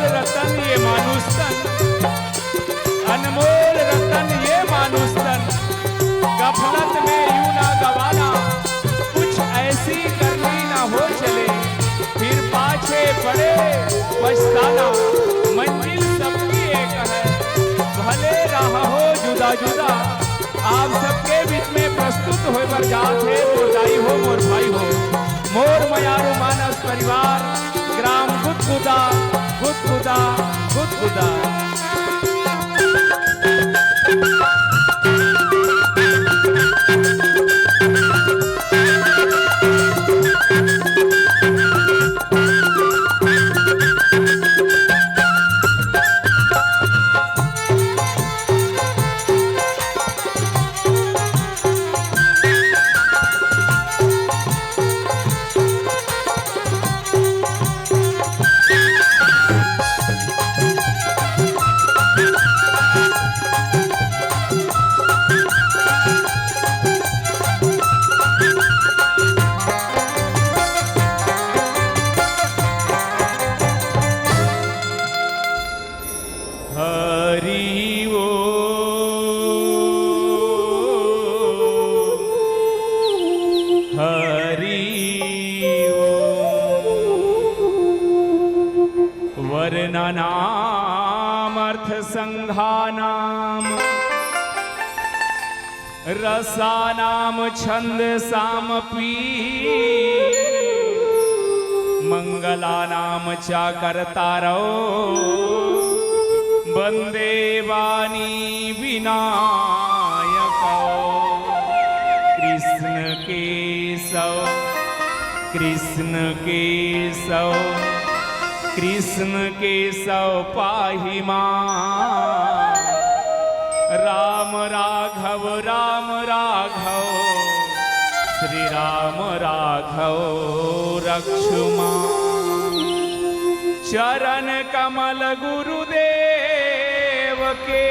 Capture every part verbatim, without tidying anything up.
रतन ये मानुष तन, अनमोल रतन ये मानुष तन, गफलत में यूं ना गवाना, कुछ ऐसी करनी ना हो चले, फिर पाछे पड़े पछताना। मंजिल सबकी एक है, भले राह हो जुदा जुदा। आप सबके बीच में प्रस्तुत होय बर जात हे मोर दाई हो, मोर भाई हो, मोर मयारू मानस परिवार, ग्राम गुदगुदा, गुदगुदा, गुदगुदा। हरि ओ, हरि ओ। वर्णानामर्थसङ्घानां रसानां छन्दसामपि मङ्गलानां च कर्तारौ वन्दे वाणी विनायकौ। कृष्ण केशव, कृष्ण केशव, कृष्ण केशव पाहि मां। राम राघव, राम राघव, श्री राम राघव रक्षु मां। चरण कमल गुरुदेव के,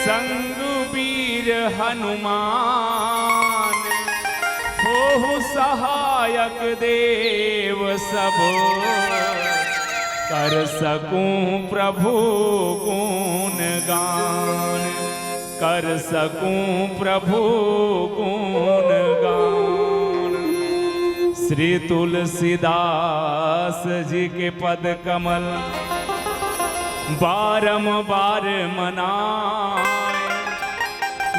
संग वीर हनुमान, होहु सहायक देव सब, कर सकूं प्रभु गुण गान, कर सकूं प्रभु गुण गान। श्री तुलसीदास जी के पद कमल बारंबार मनाए,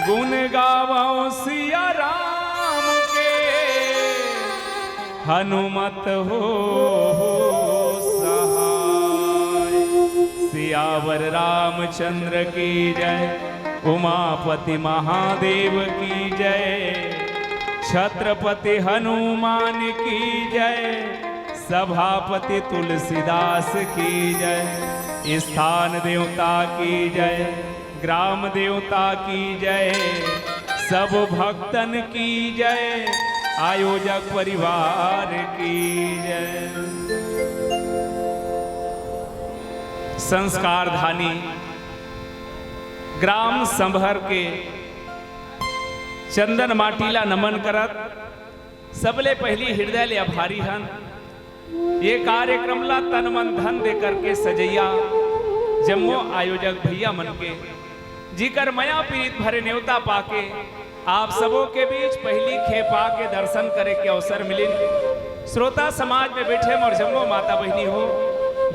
गुण गावो सिया राम के, हनुमत हो सहाय। सियावर रामचंद्र की जय, उमापति महादेव की जय, छत्रपति हनुमान की जय, सभापति तुलसीदास की जय, स्थान देवता की जय, ग्राम देवता की जय, सब भक्तन की जय, आयोजक परिवार की जय। संस्कारधानी ग्राम संभर के चंदन माटी ला नमन करत सबले पहिली हृदय ले आभारी हन। ये कार्यक्रम ला तन मन धन दे करके सजइया जम्मो आयोजक भैया मन के, जिकर मया पीरित भरे नेवता पाके आप सबो के बीच पहिली खेपा के दर्शन करे के अवसर मिलिन। श्रोता समाज में बैठे मोर जम्मो माता बहिनी हो,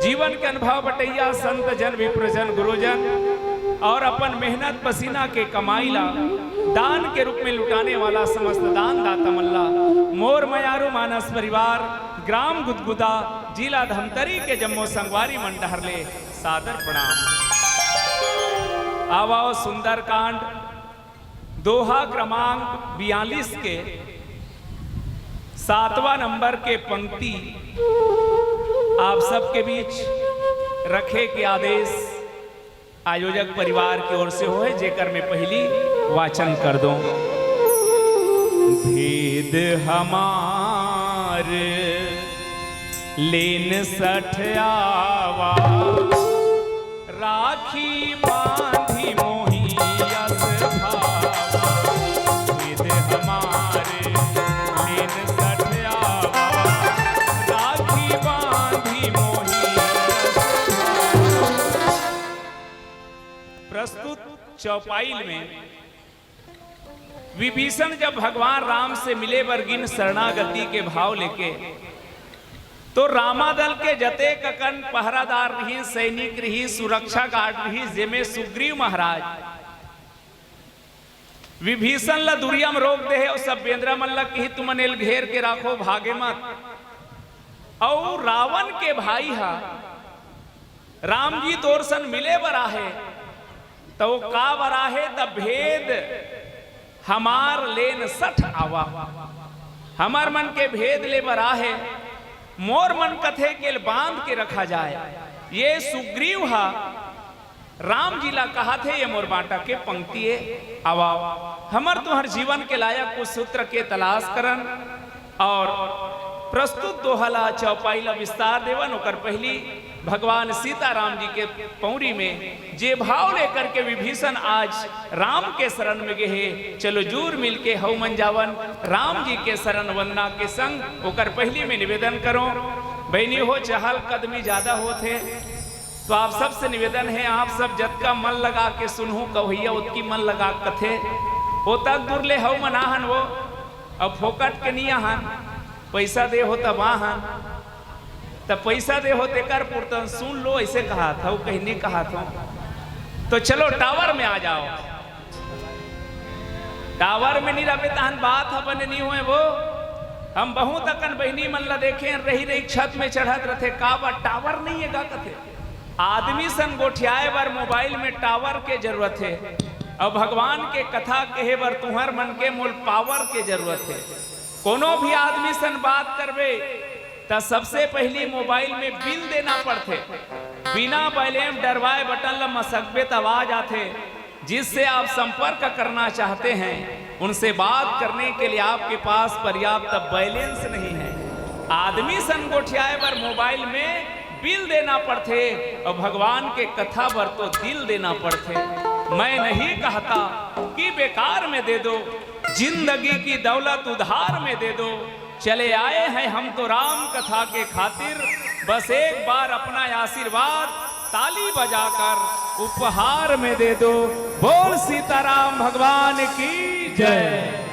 जीवन के अनुभव बटैया संत जन, विप्रजन, गुरुजन और अपन मेहनत पसीना के कमाई ला दान के रूप में लुटाने वाला समस्त दान दाता मन ला मोर मयारू मानस परिवार, ग्राम गुदगुदा, जिला धमतरी के जम्मो संगवारी मन डहर ले सादर प्रणाम। आवव सुंदरकांड दोहा क्रमांक बयालीस के सातवां नंबर के पंक्ति आप सबके बीच रखे के आदेश आयोजक परिवार की ओर से होय, जेकर मैं पहिली वाचन कर दों। भेद हमार लेन सठ आवा, राखी बांधी मोही अस भावा। भेद हमार लेन सठ आवा, राखी बांधी मोही चौपाइल में विभीषण जब भगवान राम से मिले बर गिन शरणागति के भाव लेके, तो रामादल के जतेक अकन पहरादार रही, सैनिक रही, सुरक्षा गार्ड रही, जेमे सुग्रीव महाराज विभीषण ला दुरिया म रोक दे हे अउ सब बेंदरा मन ला किही, "तुमन एल घेर के राखो, भागे मत।" अउ रावण के भाई हा, "राम जी तोर सन मिले बर आहे, त वो का बर आहे, त भेद हमार लेन सठ आवा, हमर मन के भेद ले बर आहे।" मोर मन कथे के ल बांध के रखा जाए। ये सुग्रीव हा राम जी ला कहाथे, ये मोर बांटा के पंक्ति ए, आवा, हमर तुंहर जीवन के लायक कुछ सूत्र के तलाश करन अउ प्रस्तुत दोहा ला चौपाई ला विस्तार देवन। ओकर पहिली भगवान सीताराम जी के पौरी में जे भाव लेकर के विभीषण आज राम के शरण में गे हे, चलो जूर मिल के हऊ मन जावन राम जी के शरण वंदना के संग। ओकर पहिली में निवेदन करो, बहिनी हो, चहल कदमी ज्यादा होत हे, तो आप सबसे निवेदन हे, आप सब जतका मन लगा के सुनहू, कवैया ओतकी मन लगा के कथे। ओतक दूर ले हऊ मन आहन वो, अब फोकट के नी आहन, पैसा दे हो तब आहन, त पैसा दे हो तेकर पुरतन सुन लो, ऐसे कहा था, वो कहीं नहीं कहा था। तो चलो टावर में आ जाओ, टावर में नहीं रहबे तहन बात ह बने नहीं होए वो। हम बहुत अकन बहिनी मन ला देखे, रही रही छत में चढ़त रथे, का बा टावर नहीं है का कथे। आदमी सन गोठियाए बर मोबाइल में टावर के जरूरत हे, अउ भगवान के कथा कहे बर तुंहर मन के मोल पावर के जरूरत हे। कोनो भी आदमी सन बात करबे त सबसे पहिली मोबाइल में बिल देना पड़थे। बिना बैलेंस डरवाए बटन ल मसकबे त आवाज आथे। जिससे आप संपर्क करना चाहते हैं, उनसे बात करने के लिए आपके पास पर्याप्त बैलेंस नहीं है। आदमी सन गोठियाए बर मोबाइल में बिल देना पड़थे अउ भगवान के कथा बर तो दिल देना पड़थे। मैं नहीं कहता कि बेकार में दे दो, जिंदगी की दौलत उधार में दे दो। चले आए हैं हम तो राम कथा के खातिर, बस एक बार अपना आशीर्वाद ताली बजाकर उपहार में दे दो। बोल सीताराम भगवान की जय।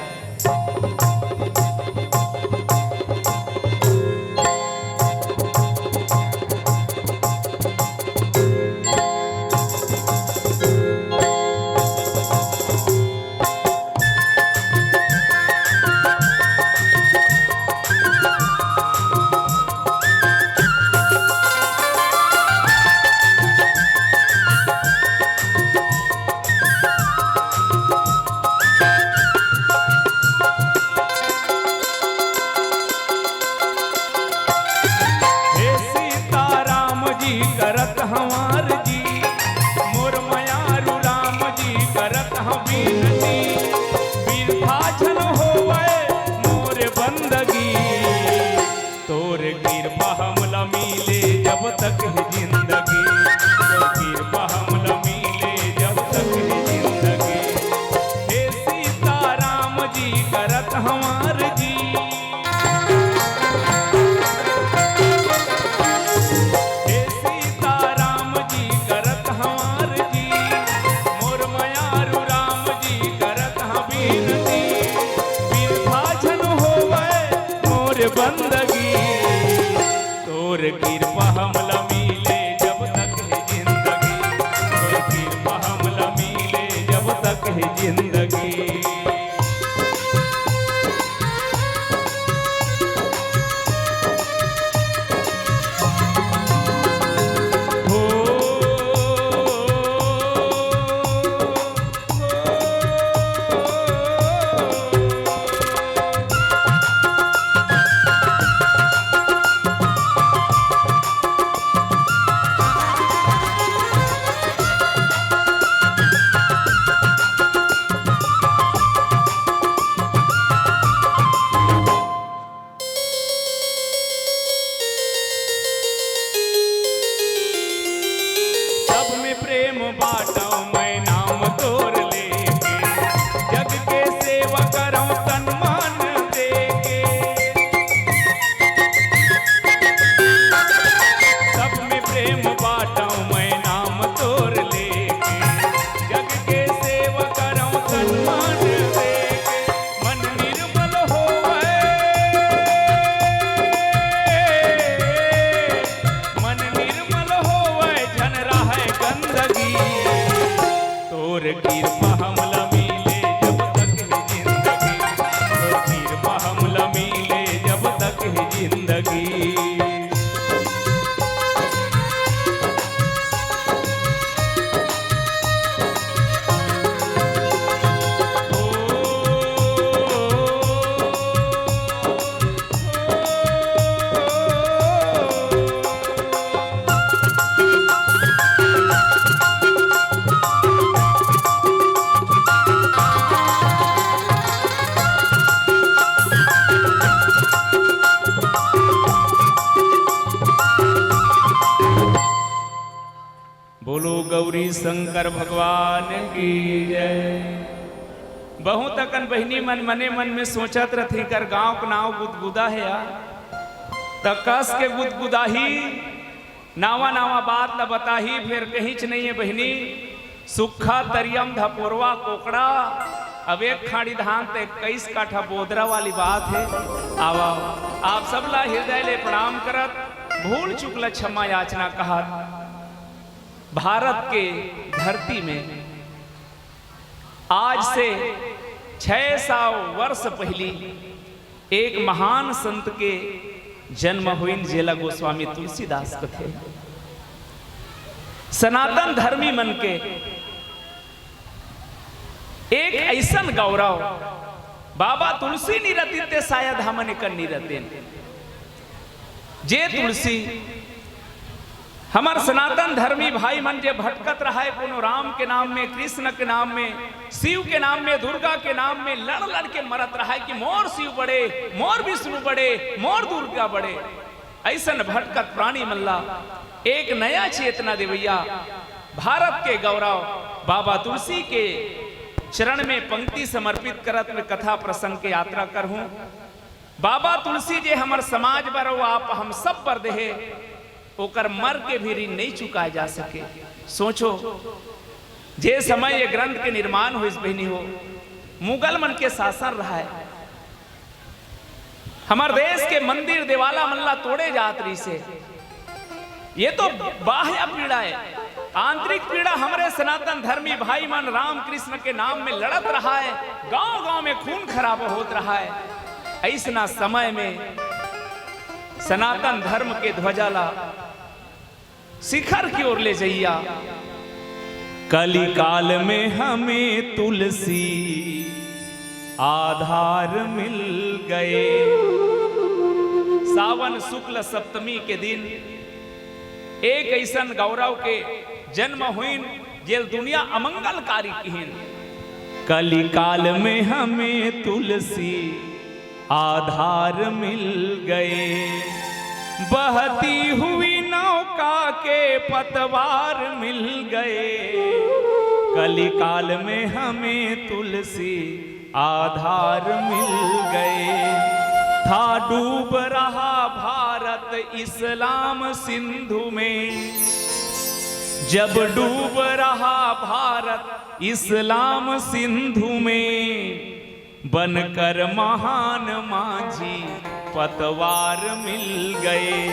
हे सीताराम जी करत हंव आरजी, मोर मयारू राम जी करत हंव बिनती। बिरथा झन होवय मोर बंदगी, तोर किरपा हमला मिले जब तक हे जिंदगी, तोर किरपा हमला मिले जब तक हे जिंदगी। हे सीताराम जी करत हंव आरजी, हे सीताराम जी करत हंव आरजी, मोर मयारू राम जी करत हंव बिनती। बिरथा झन होवय मोर बंदगी, तोर किरपा हमला मिले जब तक हे जिंदगी, तोर किरपा हमला मिले जब तक हे जिंदगी। सब में प्रेम बांटव मैं नाम तोर लेके, जग के सेवा करव तन मन देके। सब में प्रेम बांटव मैं नाम तोर लेके, जग के बोलो गौरी शंकर भगवान की जय। बहुत अकन बहिनी मन मने मन में सोचत रथे, कर गांव के नाव गुदगुदा हे यार। त कस के गुदगुदाही, नावा नावा बात ल बताही, फेर कहींच नहीं है बहिनी। सुक्खा तरियम धपोरवा कोकड़ा, अब एक खाड़ी धान त इक्कीस काठा बोदरा वाली बात है। आवा, आप सब ला हृदय ले प्रणाम करत, भूल चूक ला क्षमा याचना कहत। भारत के धरती में आज से छह सौ वर्ष पहली एक महान संत के जन्म होइन, जेला गोस्वामी तुलसीदास कथे। सनातन धर्मी मन के एक अइसन गौरव, बाबा तुलसी नी रतिन ते शायद हमन एकर नी रतेन। जे तुलसी हमर सनातन धर्मी भाई मन जे भटकत रहय, कोनो राम के नाम में, कृष्ण के नाम में, शिव के नाम में, दुर्गा के नाम में लड़ लड़ के मरत रहय कि मोर शिव बड़े, मोर विष्णु बड़े, मोर दुर्गा बड़े, अइसन भटकत प्राणी मन ला एक नया चेतना देवइया भारत के गौरव बाबा तुलसी के चरण में पंक्ति समर्पित करत में कथा प्रसंग के यात्रा करहूं। बाबा तुलसी जे हमर समाज बर अउ आप हम सब बर देहे, ओकर मर के भी ऋण नहीं चुकाए जा सके। सोचो, जे समय ये ग्रंथ के निर्माण होइस बहिनी हो, मुगल मन के शासन रहय, हमर देश के मंदिर देवाला मन ला तोड़े जात रहिसे। ये तो बाह्य पीड़ा है, आंतरिक पीड़ा हमरे सनातन धर्मी भाई मन राम कृष्ण के नाम में लड़त रहय, गांव गांव में खून खराब होत रहय। अइसना समय में सनातन धर्म के ध्वजा ला शिखर की ओर ले जइया। कलिकाल में हमें तुलसी आधार मिल गए। सावन शुक्ल सप्तमी के दिन एक अइसन गौरव के जन्म होइन, जेल दुनिया अमंगलकारी किहिन। कलिकाल में हमें तुलसी आधार मिल गए, बहती हुई नौका के पतवार मिल गए। कलिकाल में हमें तुलसी आधार मिल गए। था डूब रहा भारत इस्लाम सिंधु में, जब डूब रहा भारत इस्लाम सिंधु में, बनकर महान मांझी पतवार मिल गए।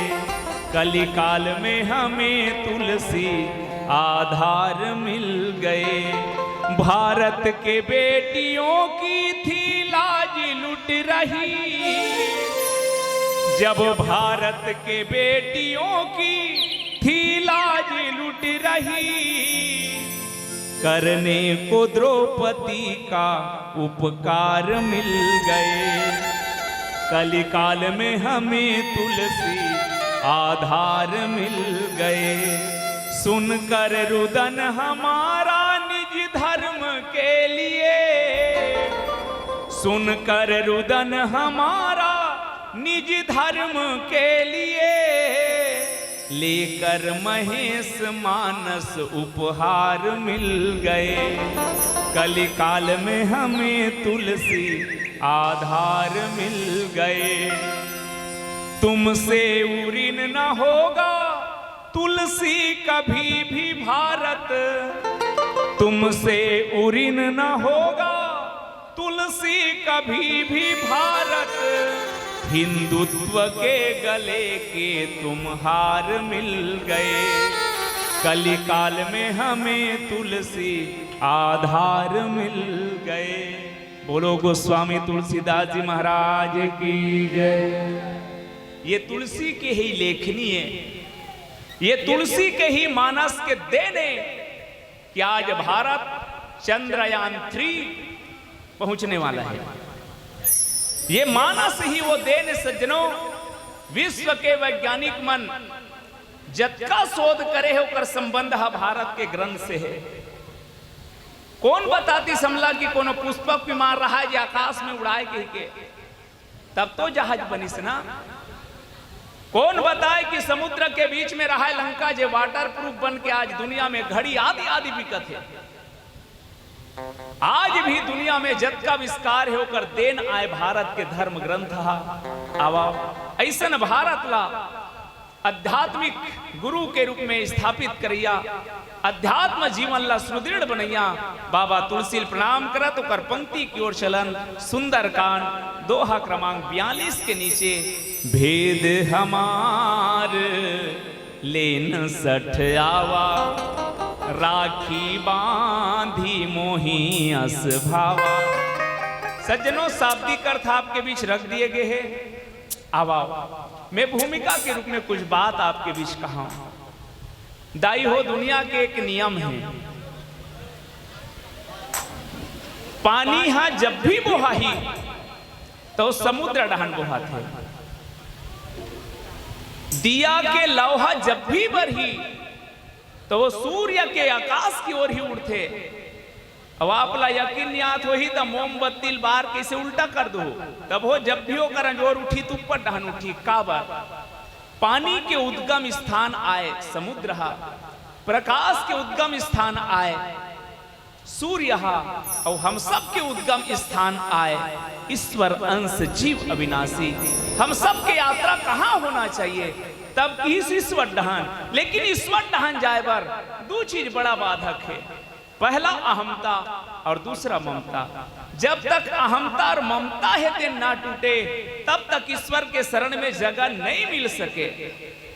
कलिकाल में हमें तुलसी आधार मिल गए। भारत के बेटियों की थी लाज लुट रही, जब भारत के बेटियों की थी लाज लुट रही, करने को द्रौपदी का उपकार मिल गए। कलिकाल में हमें तुलसी आधार मिल गए। सुनकर रुदन हमारा निज धर्म के लिए, सुनकर रुदन हमारा निज धर्म के लिए, लेकर महेश मानस उपहार मिल गए। कलिकाल में हमें तुलसी आधार मिल गए। तुमसे उरिन न होगा तुलसी कभी भी भारत, तुमसे उरिन न होगा तुलसी कभी भी भारत, हिंदुत्व के गले के तुम हार मिल गए। कलिकाल में हमें तुलसी आधार मिल गए। बोलो गोस्वामी तुलसीदास जी महाराज की जय। ये तुलसी के ही लेखनी है, ये तुलसी के ही मानस के देन है कि आज भारत चंद्रयान थ्री पहुंचने वाला है। ये मानस ही वो देन है सज्जनों, विश्व के वैज्ञानिक मन जतका शोध करे हे ओकर संबंध ह भारत के ग्रंथ से हे। कोन बतातिस हमला कि कोनो पुष्पक विमान रहा जे आकाश में उड़ाए कहिके, तब तो जहाज बनिस ना। कौन बताए कि समुद्र के बीच में रहा है लंका, जे वाटर प्रूफ बन के आज दुनिया में घड़ी आदि आदि बिकत हे। आज भी दुनिया में जतका विस्तार हे, ओकर देन आय भारत के धर्म ग्रंथ हा। आवा, ऐसन भारत ला आध्यात्मिक गुरु के रूप में स्थापित करैया, अध्यात्म जीवन ला सुदृढ़ बनैया बाबा तुलसी ल प्रणाम करत ओकर पंक्ति की ओर चलन। सुंदरकांड, दोहा क्रमांक बयालीस के नीचे, भेद हमार लेन सठ आवा, राखी बांधी मोही अस भावा। सज्जनों, शाब्दिक अर्थ आपके बीच रख दिए गए हैं। आवा, मैं भूमिका के रूप में कुछ बात आपके बीच कहा। दाई हो, दुनिया के एक नियम हे, पानी हा जब भी बोहाही, तो समुद्र डहन बोहाथे। दिया के लौहा जब भी बरही, तो वो सूर्य के आकाश की ओर ही उड़थे। अब आप ला यकीन नहीं आत होही, त मोमबत्ती ल बार के इसे उल्टा कर दो, तब हो जब भी ओकर अंजोर उठी, त ऊपर डहन उठी। काबर? पानी के उद्गम स्थान आय समुद्र हा, प्रकाश के उद्गम स्थान आय सूर्य हा, अउ हम सबके उद्गम स्थान आय ईश्वर अंश जीव अविनाशी। हम सबके यात्रा कहाँ होना चाहिए? तब इस ईश्वर डहन। लेकिन ईश्वर डहन जाए बर दू चीज बड़ा बाधक हे। पहला अहमता और दूसरा ममता। जब तक अहमता और ममता हे तेन ना टूटे, तब तक ईश्वर के शरण में जगह नहीं मिल सके।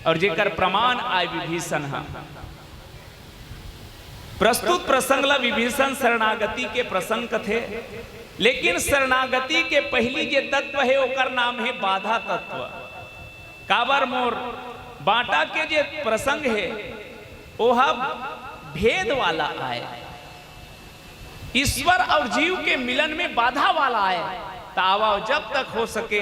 और जेकर प्रमाण आय विभीषण हा। प्रस्तुत प्रसंग ला विभीषण शरणागति के प्रसंग कथे, लेकिन शरणागति के पहिली जे तत्व हे, ओकर नाम हे बाधा तत्व। काबर मोर बांटा के जे प्रसंग हे, ओहा भेद वाला आय, ईश्वर और जीव के मिलन में बाधा वाला आय। त आवा, जब तक हो सके,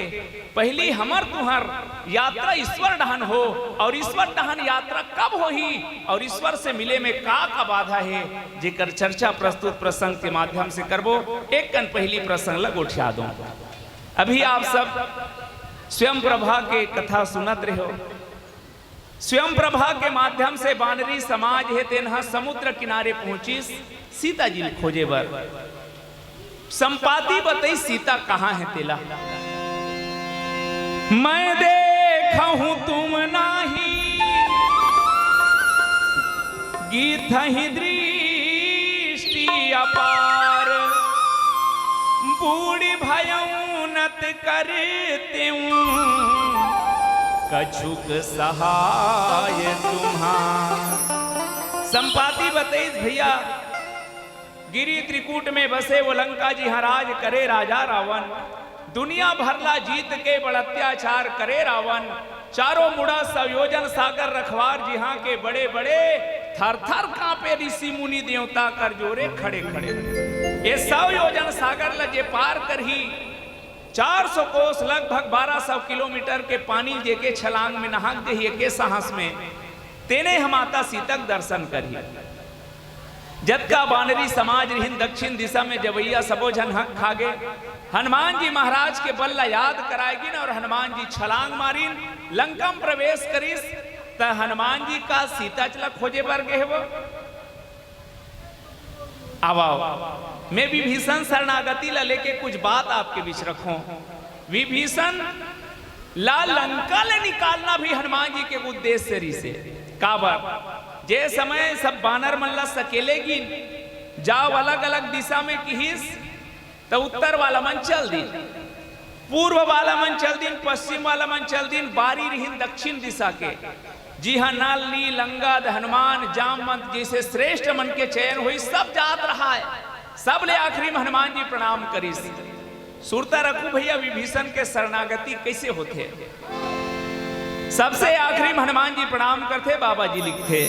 पहिली हमर तुहर यात्रा ईश्वर डहन हो, और ईश्वर डहन यात्रा कब होही, और ईश्वर से मिले में का का बाधा हे, जेकर चर्चा प्रस्तुत प्रसंग के माध्यम से करबो। एक कन पहिली प्रसंग ला गोठिया दो। अभी आप सब स्वयं प्रभा के कथा सुनत रहे हो। स्वयं प्रभा के माध्यम से बानरी समाज हे, तेन ह समुद्र किनारे पहुंचिस सीता जी ल खोजे बर। संपाति बतई सीता कहाँ हे तेला। मैं देखहूं तुम नाही, गीथही दृष्टि अपार। बूढ़ भयउनत करतेउं कछुक सहाय तुम्हार। संपाति बतईस भैया, गिरी त्रिकूट में बसे वो लंका जिहाँ राज करे राजा रावण। दुनिया भर ला जीत के बड़ अत्याचार करे रावण। चारों मुड़ा सौ योजन सागर रखवार जिहाँ के बड़े बड़े थर थर कांपे ऋषि मुनि देवता कर जोरे खड़े खड़े। ये सौ योजन सागर ला जे पार करही, चार सौ कोस लगभग बारह सौ किलोमीटर के पानी जेके छलांग में नहाक देही एके साहस में, तेने ह माता सीता के दर्शन करही। जतका बानरी समाज रिहिन दक्षिण दिशा में जवैया सबो झन हक खागे। हनुमान जी महाराज के बल ला याद कराए गिन और हनुमान जी छलांग मारिन, लंका में प्रवेश करिस। त हनुमान जी का सीता च ला खोजे बर गे हे वो। आवा, मैं विभीषण शरणागति ला लेके कुछ बात आपके बीच रखों। विभीषण ला लंका ले निकालना भी हनुमान जी के उद्देश्य रिहिसे। काबर? जे समय सब बानर मन ला सकेले गिन, जाव अलग-अलग दिशा में किहिस, त उत्तर वाला मन चल दिन, पूर्व वाला मन चल दिन, पश्चिम वाला मन चल दिन, बारी रिहिन दक्षिण दिशा के। जिहाँ नल, नील, अंगद, हनुमान, जामवंत जैसे श्रेष्ठ मन के चयन होइस, सब जात रहाय। सब ले आखिरी में हनुमान जी प्रणाम करिस। सुरता रखू भैया, विभीषण के शरणागति कैसे होथे। सबसे आखिरी में हनुमान जी प्रणाम करथे, बाबा जी लिखथे,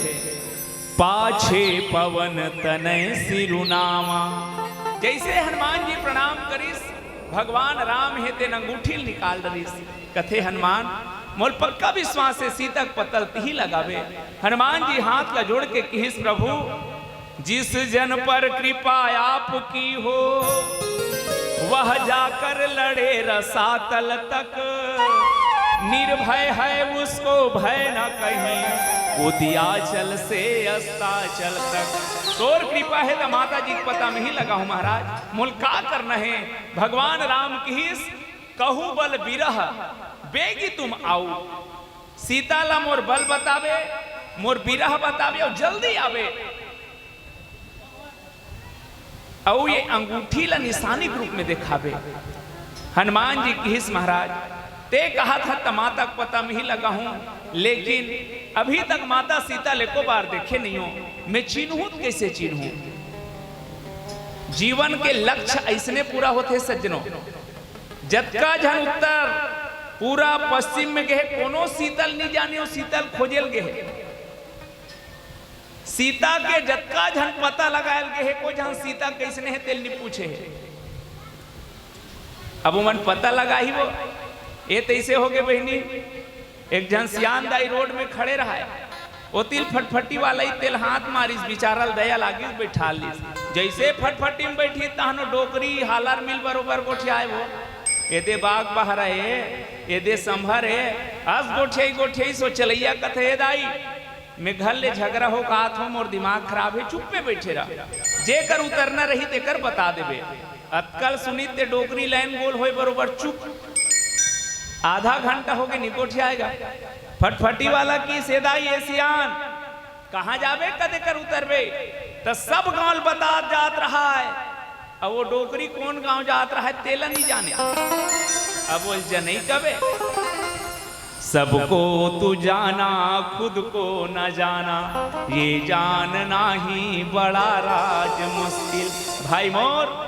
पाछे पवन तनय सिरुनामा। जैसे हनुमान जी प्रणाम करिस, भगवान राम हे तेन अंगूठी ल निकाल डरिस। कथे हनुमान, मोर पक्का विश्वास हे सीता के पता ल तिही लगाबे। हनुमान जी हाथ ला जोड़ के किहिस, प्रभु, जिस जन पर कृपा आपकी हो, वह जाकर लड़े रसातल तक। निर्भय है उसको भय न कहीं, उदियाचल से अस्ताचल तक। तोर कृपा हे त माता जी के पता में ही लगा हूँ महाराज, मोल का करना है। भगवान राम किहिस, कहूँ बल बिरह बेगी तुम आओ। सीता ला मोर बल बताबे, मोर बिरह बताबे अउ जल्दी आबे। अउ ये अंगूठी ला निशानी के रूप में देखाबे। हनुमान जी किहिस महाराज, ते कहा था त माता के पता में ही लगा हूँ, लेकिन अभी तक माता सीता ले एको बार देखे नहीं हो, मैं चिन्हूँ त कैसे चिन्हूँ? जीवन के लक्ष्य ऐसने पूरा होथे सज्जनों। जतका झन उत्तर पूरा पश्चिम में गए, कोनो सीता ल नहीं जाने, वो सीता ल खोजे ल गए। सीता के जतका झन पता लगायल गे हे, को झन सीता कैसने हे तेल नहीं पूछे हे। अब ओमन पता लगाही वो, ये तैसे हो गए बहिनी, एक झन सियान दाई रोड में खड़े रहा है, ओतिल फटफटी वाला ही तेल हाथ मारिस, बिचारल दया लागिस, बैठा लीस। जैसे फटफटी में बैठी, तहनो डोकरी हालर मिल बरोबर गोठियाए वो, एदे बाग बहरा हे, एदे संभर हे, अस गोठियाई गोठियाई सो चलैया कथे, "ए दाई, मैं घर ले झगड़ा हो का आत हो, मोर दिमाग खराब हे, चुप्पे बैठे रह। जेकर उतरना रही तेकर बता देबे।" अतकल सुनित ते डोकरी लाइन गोल होए बरोबर चुप। आधा घंटा हो गए, निकोठियाएगा। फटफटी वाला किहिस, "ए दाई, ए सियान, कहाँ जाबे, कते कर उतरबे?" त सब गांव ल बतात जात रहा है। अब वो डोकरी कौन गांव जात रहा है, तेला नहीं जाने। अब वो जनई कबे, "सबको तू जाना, खुद को न जाना, ये जानना ही बड़ा राज मुश्किल।" भाई मोर,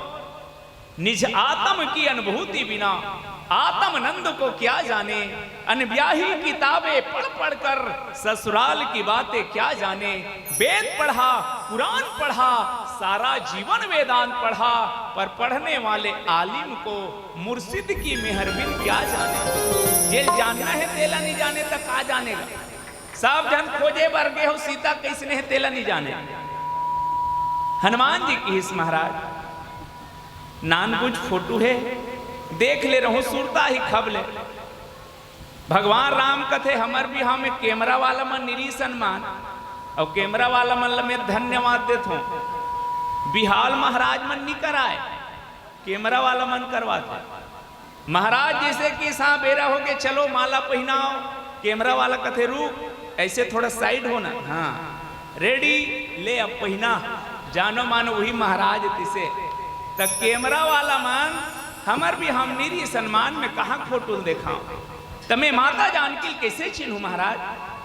निज आत्म की अनुभूति बिना आत्मानंद को क्या जाने, अनब्याही किताबें पढ़ पढ़ कर ससुराल की बातें क्या जाने। वेद पढ़ा, कुरान पढ़ा, सारा जीवन वेदांत पढ़ा, पर पढ़ने वाले आलिम को मुर्शिद की मेहरबिन क्या जाने। जे जानना है तेला नहीं जाने त का जानेगा। सब झन खोजे बर गे हो सीता कैसने है तेला नहीं जाने। हनुमान जी किहिस महाराज, नानबुझ फोटो हे, देख ले रहूं, सुरता ही खब ले। भगवान राम कथे, "हमर बिहाव में कैमरा वाला मन निरी सनमान, अउ कैमरा वाला मन ल मैं धन्यवाद देथों। बिहाव ल महाराज मन नी कराए, कैमरा वाला मन करवाथे।" महाराज जैसे कि सा बेरा हो के, "चलो माला पहिनाओ।" कैमरा वाला कथे, "रुक, ऐसे थोड़ा साइड होना।" हाँ, रेडी, ले अब पहिना, जानो मानो वही महाराज तिसे। त कैमरा वाला मन हमर बिहाव में निरी सनमान, मैं कहाँ फोटो ल देखाओ? त मैं माता जानकी ल कैसे चिन्हूं महाराज?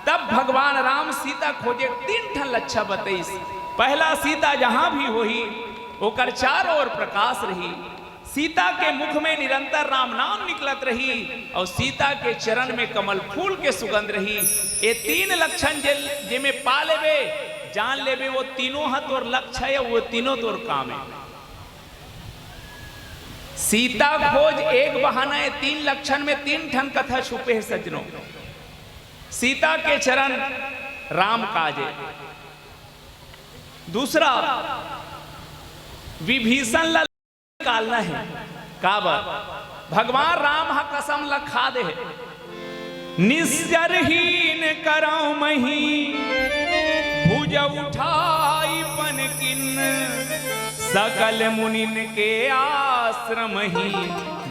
तब भगवान राम सीता खोजे तीन ठन लच्छा बतईस। पहला, सीता जहां भी होही, ओकर चारों ओर प्रकाश रही। सीता के मुख में निरंतर राम नाम निकलत रही अउ सीता के चरण में कमल फूल के सुगंध रही। ये तीन लक्षण जे, जेमे पा लेबे, जान लेबे वो तीनों ह तोर लक्ष्य हे, वो तीनों तोर काम हे। सीता खोज एक बहाना हे, तीन लक्षण में तीन ठन कथा छुपे हे सज्जनों। सीता के चरण राम काजे। दूसरा, विभीषण ला निकालना हे। काबर? भगवान राम ह कसम ल खा दे हे, "निस्सरहीन करौं महीं, भुज उठाई पन कीन्ह, सकल मुनिन के आश्रम ही,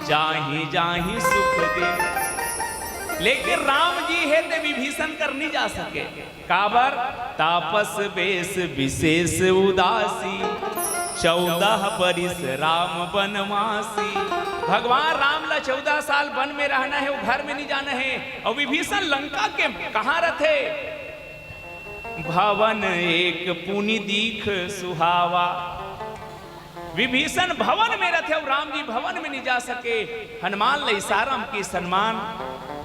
जाहि जाहि सुख दीन्ह।" लेकिन राम जी हे ते विभीषण कर नहीं जा सके। काबर? "तापस बेस विशेष उदासी, चौदह बरिस राम बनवासी।" भगवान राम ला चौदह साल वन में रहना हे, वो घर में नहीं जाना हे। अउ विभीषण लंका के कहाँ रथे? "भवन एक पुनि दीख सुहावा।" विभीषण भवन में रथे अउ राम जी भवन में नहीं जा सके। हनुमान ल इशारा म किहिस, "हनुमान,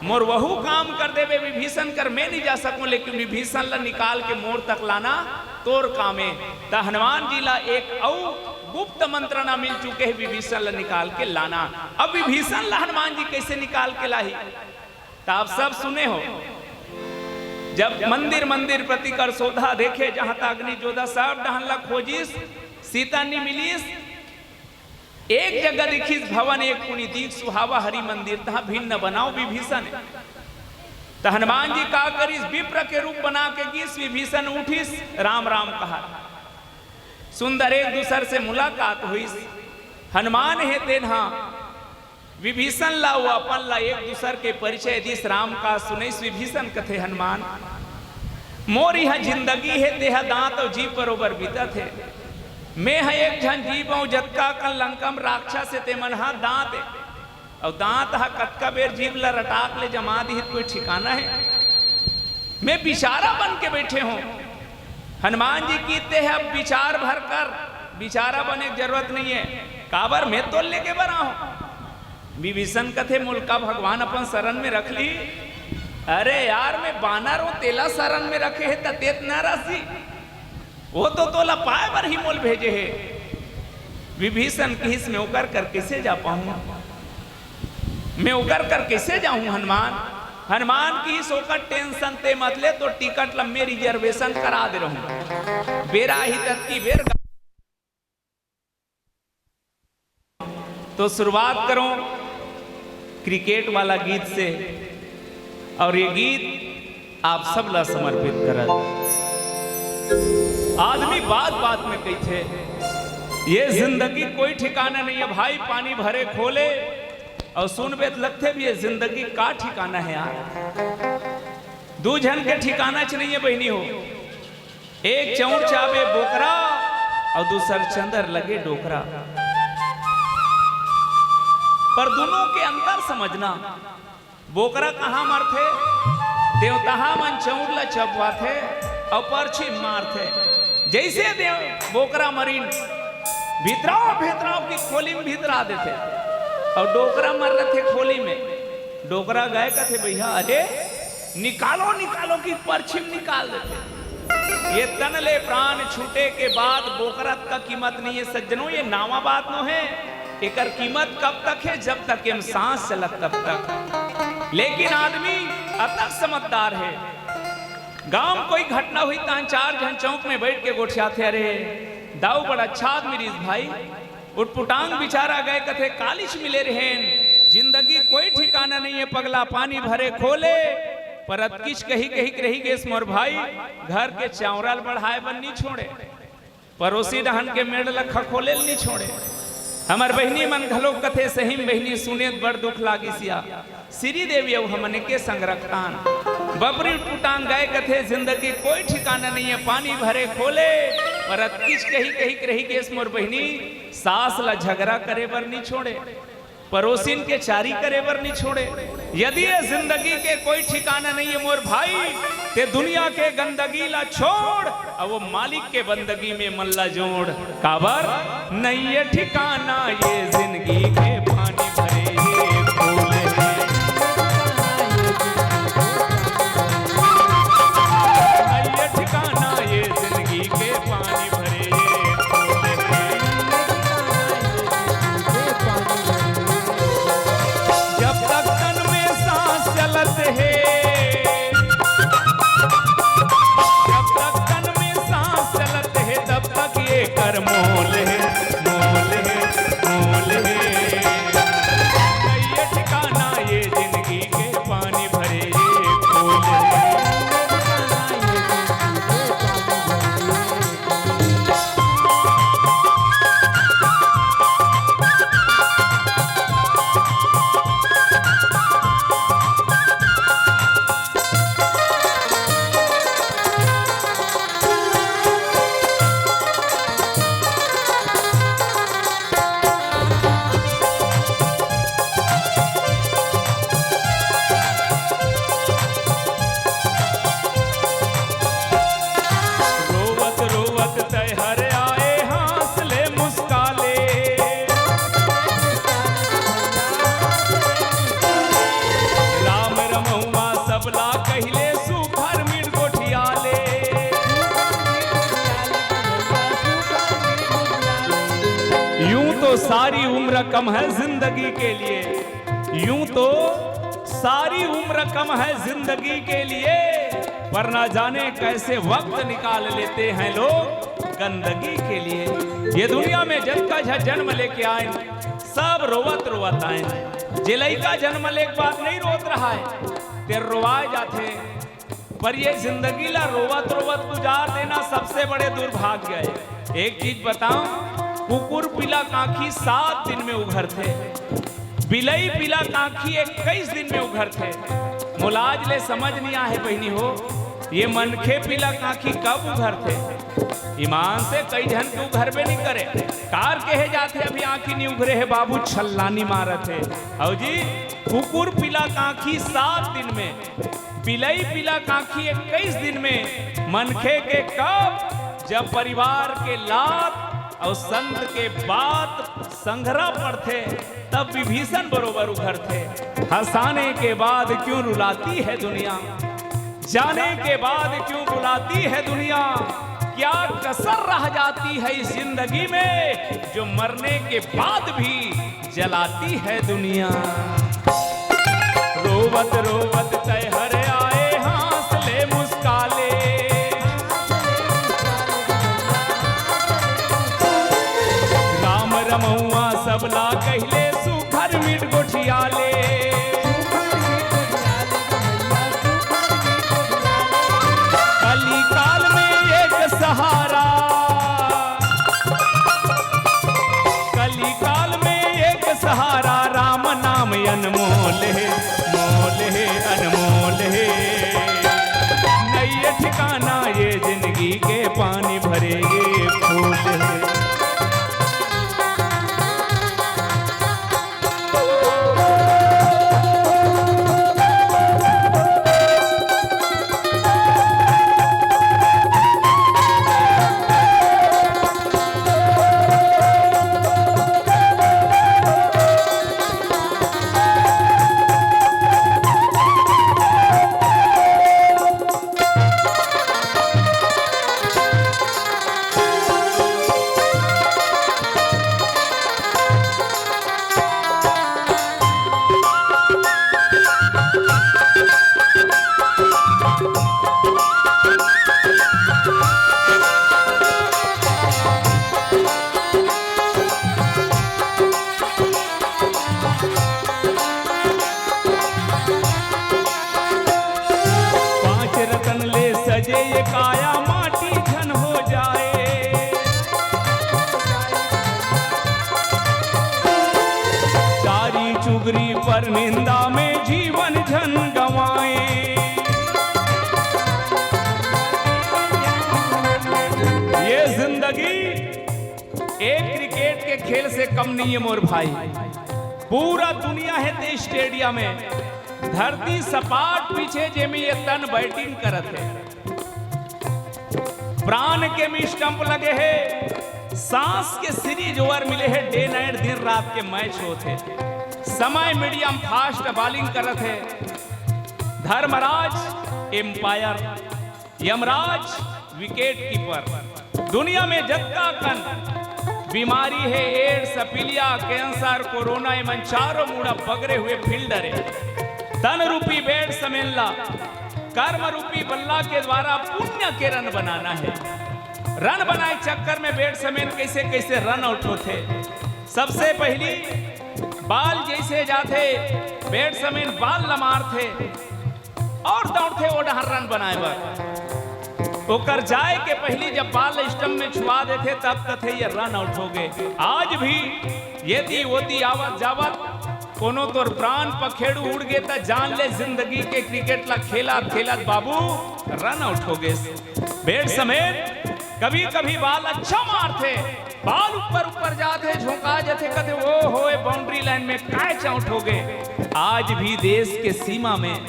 मोर वहू काम कर देबे विभीषण कर, मैं नहीं जा सकूं, लेकिन विभीषण ला निकाल के मोर तक लाना तोर काम हे।" त हनुमान जी ला एक अउ गुप्त मंत्रणा मिल चुके हे, विभीषण ला निकाल के लाना। अब विभीषण ला हनुमान जी कैसे निकाल के लाही? त आप सब सुने हो, जब मंदिर मंदिर प्रति कर शोधा देखे, जहां तक अग्नि जोधा, सब डहन ला खोजिस, सीता नहीं मिलिस। एक जगह दिखिस, "भवन एक पुनि दीख सुहावा हरि मंदिर, तहां भिन्न बनाओ विभीषण।" त हनुमान जी का करिस, विप्र के रूप बना के गिस, विभीषण उठिस, राम राम कहा। सुंदर एक दूसर से मुलाकात होइस। हनुमान हे तेन हा विभीषण ला, वो अपन ला एक दूसर के परिचय दिस। राम का सुनइस, विभीषण कथे, हनुमान, मोर इहाँ जिंदगी हे, तेहा दांत अउ जीभ बरोबर बीतत हे। मैं ह एक झन जीव अउ जतका कन लंका म राक्षस हे, ते मन ह दांत हे। अउ दांत ह कतका बेर जीभ ला रटाक ले जमा दिही, कोई ठिकाना हे? मैं बिचारा बन के बइठे हों। हनुमान जी कहिथे, अब बिचार भर कर, बिचारा बने के जरूरत नइ हे। काबर, मैं तोर ले के बर आहों। विभीषण कथे, मोला का भगवान अपन शरण में रख लिही? अरे यार, मैं बानर हों, तेला शरण में रखे हे, त तें त नाराज ही। वो तो तोला पाए बर ही मोला भेजे हे। विभीषण कहिस, मैं ओकर कर कइसे जा पाहूं? मैं ओकर कर कइसे जाहूं हनुमान? हनुमान कहिस, ओकर tension तें मत ले, तोर टिकट ला मैं reservation करा दे रहूं। बेरा ही ततकी बेर। तो शुरुआत करों क्रिकेट वाला गीत से, अउ ये गीत आप सब ला समर्पित करत। आदमी बात बात में कहिथे, ये जिंदगी कोई ठिकाना नइ हे भाई, पानी भरे खोले। अउ सुनबे त लगथे भी, ये जिंदगी का ठिकाना हे यार। दू झन के ठिकाना च नइ हे बहिनी हो। एक चौंड़ चाबे बोकरा अउ दूसर चंदर लगे डोकरा। पर दुनों के अंतर समझना, बोकरा कहाँ मरथे? देवतहा मन चौंड़ ल चबवाथे अउ परछी मारथे। जइसे देव बोकरा मरिन, भितराव भितराव की खोली में भितरा देथे अउ डोकरा मर रथे खोली में। डोकरा गए कथे, भैया, अरे निकालो, निकालो की परछी म निकाल देथे। ये तन ले प्राण छूटे के बाद बोकरा का कीमत नइ हे सज्जनों, ये नावा बात नो हे। एकर कीमत कब तक हे? जब तक एम सांस चलत तब तक। लेकिन आदमी अतक समझदार हे। गांव म कोई घटना होही, तान चार झन चौक में बइठ के गोठियाथे, अरे दाऊ बड़ा अच्छा आदमी रिहिस भाई, उटपुटांग बिचारा गए कथे, कालिच मिले रहेन। जिंदगी कोई ठिकाना नइ हे पगला, पानी भरे खोले। पर अतकिच कही कही के रहि गेस मोर भाई, घर के चांवरा ल बढ़ाए बर नइ छोड़े, परोसी डहन के मेड़ ल खखोले ल नइ छोड़े। हमर बहिनी मन घलो कथे, सही म बहिनी सुने त बड़ दुख लागिस या। श्रीदेवी अउ हमन एके संग रखथन। बबरी उटपुटांग गए कथे, जिंदगी कोई ठिकाना नइ हे, पानी भरे खोले। पर अतकिच कही कही के रहि गेस मोर बहिनी, सास ला झगरा करे बर नइ छोड़े, परोसिन के चारी करे बर नइ छोड़े। यदि ये जिंदगी के कोई ठिकाना नइ हे मोर भाई, ते दुनिया के गंदगी ला छोड़, अउ वो मालिक के बंदगी में मन ला जोड़। काबर नइ हे ठिकाना ये जिंदगी के, पानी भरे ये खोले। नइ हे ठिकाना ये जिंदगी के, पानी भरे ये खोले। जब तक तन में सांस चलत हे, जब तक तन में सांस चलत हे, तब तक ये कर मोल हे, मोल हे, मोल हे। नइ हे ठिकाना ये जिंदगी के, पानी भरे ये खोले। रोवत रोवत तैहर आए, हाँस ले मुस्का ले। राम रमउवा सबला कहिले, सुघर मिल गोठिया ले। यूं तो सारी उम्र कम है जिंदगी के लिए, यूं तो सारी उम्र कम है जिंदगी के लिए, पर ना जाने कैसे वक्त निकाल लेते हैं लोग गंदगी के लिए। ये दुनिया में जतका झन जन्म लेके आए, सब रोवत रोवत आए। जे लइका जन्म लेके बाद नइ रोत रहा हे, ते रोवाए जाथे। पर ये जिंदगी ला रोवत रोवत गुजार देना सबसे बड़े दुर्भाग्य है। एक चीज बताऊं, कुकुर पीला कांखी सात दिन में उघरथे, बिलई पीला कांखी इक्कीस दिन में उघरथे। मोला आज ले समझ नहीं आहे बहिनी हो, ये मनखे पीला कांखी कब उघरथे? ईमान से कई झन के उघरबे नहीं करे। कार कहे जाथे अभी आंखी नहीं उघरे हे बाबू, छल्लानी मारत हे। हौ जी, कुकुर पीला कांखी सात दिन में, बिलई पीला कांखी इक्कीस दिन में, मनखे के कब? जब परिवार के लात अउ संत के बात संघरा पड़थे, तब विभीषण बरोबर उघरथे। हंसाने के बाद क्यों रुलाती है दुनिया, जाने के बाद क्यों बुलाती है दुनिया, क्या कसर रह जाती है इस जिंदगी में, जो मरने के बाद भी जलाती है दुनिया। रोवत रोवत तै हर आए, हंस ले मुस्का ले। राम रमौआ सबला कहिले, सुघर मिठ गोठिया ले। कली काल में एक सहारा, कली काल में एक सहारा, राम नाम अनमोल हे, मोल हे, अनमोल हे। नइये ठिकाना ये जिंदगी के, पानी भरे ये फूल हे। पांच रतन ले सजे ये काया, माटी झन हो जाए। चारी चुगरी पर निंदा में जीवन झन गंवाए। ये जिंदगी एक क्रिकेट के खेल से कम नहीं है मोर भाई। पूरा दुनिया हे ते स्टेडियम में, धरती सपाट पीछे जेमे ये तन बैटिंग करत हे। प्राण के में स्टंप लगे हे, सांस के सीरीज ओवर मिले हे, डे नाइट, दिन रात के मैच होत हे। समय मीडियम फास्ट बॉलिंग करत हे। Dharmaraj umpire, Yamraj wicket keeper. दुनिया में जतका कन बीमारी हे, एड्स, पीलिया, कैंसर, कोरोना, एमन चारों मुड़ा बगरे हुए फील्डर हे। तन रूपी बैट्समैन ला कर्म रूपी बल्ला के द्वारा पुण्य के रन बनाना हे। रन बनाए चक्कर में बैट्समैन कैसे कैसे रन आउट होथे। सबसे पहली बॉल जैसे जाथे, बैट्समैन बॉल ला मारथे और दौड़थे ओ डहर रन बनाए बर। ओकर जाए के पहली जब बॉल स्टंप में छुआ देथे, तब कथे, "ये रन आउट हो गए।" आज भी येती ओती आवत जावत कोनो तोर प्राण पखेरु उड़ गे, त जान ले जिंदगी के क्रिकेट ला खेलत खेलत बाबू रन आउट हो गे। बैट्समैन कभी कभी बॉल अच्छा मारथे, बॉल ऊपर ऊपर जाथे, झोंका जाथे, कथे, "ओ होए, बाउंड्री लाइन में कैच आउट हो गए।" आज भी देश के सीमा में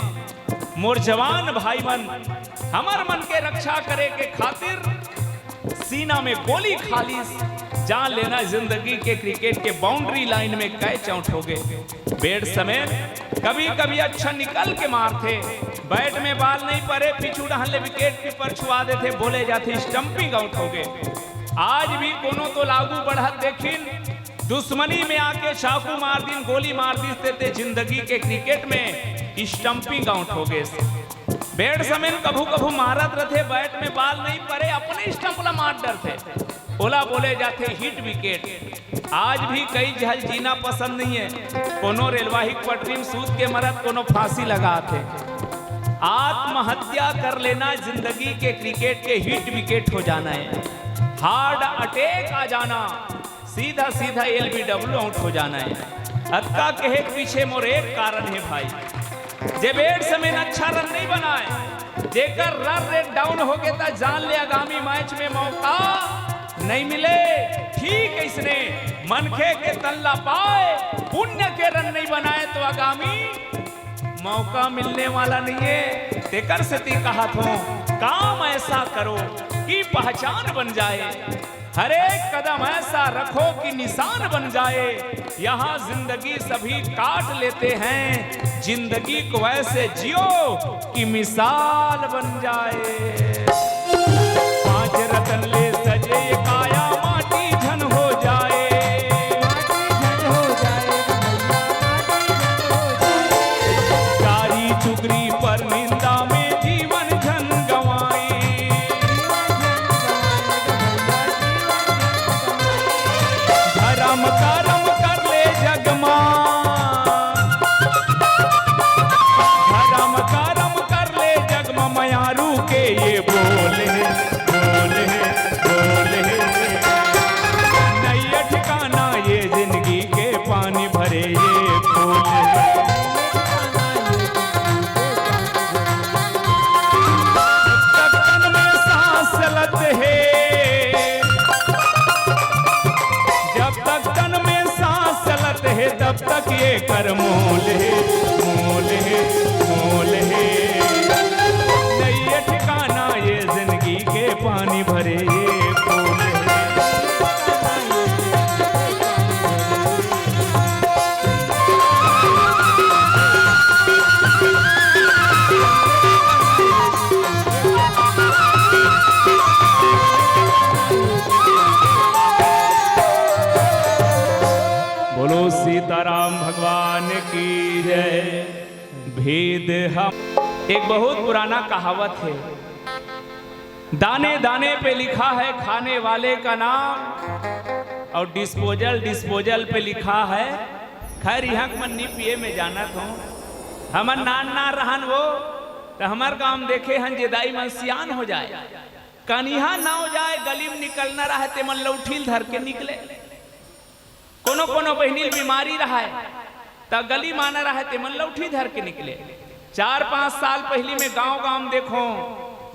मोर जवान भाई मन, हमर मन के रक्षा करे के खातिर सीना में गोली खालिस, जान लेना जिंदगी के क्रिकेट के बाउंड्री लाइन में कैच आउट हो गए। बैट्समैन कभी कभी अच्छा निकल के मारथे, बैट में बॉल नहीं परे, पीछू डहन ले विकेट कीपर छुआ देथे, बोले जाथे स्टंपिंग आउट हो गए। आज भी कोनो तो लागू बढ़त देखिन, दुश्मनी में आके चाकू मार दिन, गोली मार दिस, ते ते जिंदगी के क्रिकेट में स्टंपिंग आउट हो गए। बैट्समैन कभू कभू मारत रथे, बैट में बॉल नहीं परे, अपने स्टंप ला मार डरथे, ओला बोले जाथे हिट विकेट। आज भी कई झन जीना पसंद नहीं है, कोनो रेलवाही पटरी में सूत के मरत, कोनो फांसी लगात हे। आत्महत्या कर लेना जिंदगी के क्रिकेट के हिट विकेट हो जाना है, हार्ट अटैक आ जाना, सीधा सीधा एलबीडब्ल्यू आउट हो जाना है। अतका कहे के पीछे मोर एक कारण है भाई, जे बैट्समैन अच्छा रन नहीं बनाए, जेकर रन रेट डाउन हो गए त जान ले आगामी मैच में मौका नहीं मिले। ठीक इसने मनखे के तन ला पाए, पुण्य के रन नहीं बनाए तो आगामी मौका मिलने वाला नहीं है। तेकर सेती कहत हों, काम ऐसा करो कि पहचान बन जाए, हर एक कदम ऐसा रखो कि निशान बन जाए। यहाँ जिंदगी सभी काट लेते हैं, जिंदगी को ऐसे जियो कि मिसाल बन जाए। पांच रतन ले सजे ये काया, माटी झन हो जाए। चारी चुगरी पर निंदा में जीवन झन गंवाए। धरम करम कर ले जग मा, धरम करम कर ले जग मा, मयारू के ये बोल हे, बोल हे, बोल हे। नैया ठिकाना ये जिंदगी के, पानी भरे ये फूल हे। जब तक तन में सांस चलत हे, जब तक तन में सांस चलत हे, तब तक ये कर मोल हे, मोल हे, मोल हे। नैया ठिकाना ये जिंदगी के, पानी भरे ये फूल हे। बोलो सीताराम भगवान की जय। भेद हम, एक बहुत पुराना कहावत है, दाने दाने पे लिखा है खाने वाले का नाम और डिस्पोजल डिस्पोजल पे लिखा है। खैर, इहाँ के मन नी पिए में जानत हों, हमन नान नान रहन वो, त हमर गांव में देखे हन, जे दाई मन सियान हो जाए, कनिहा नाव जाए, गली में निकलना रहे, ते मन लौठिल धर के निकले। कोनो कोनो बहिनी ल बीमारी रहे, त गली माना रहे, ते मन लौठी धर के निकले। चार पांच साल पहिली में गांव गांव में देखो,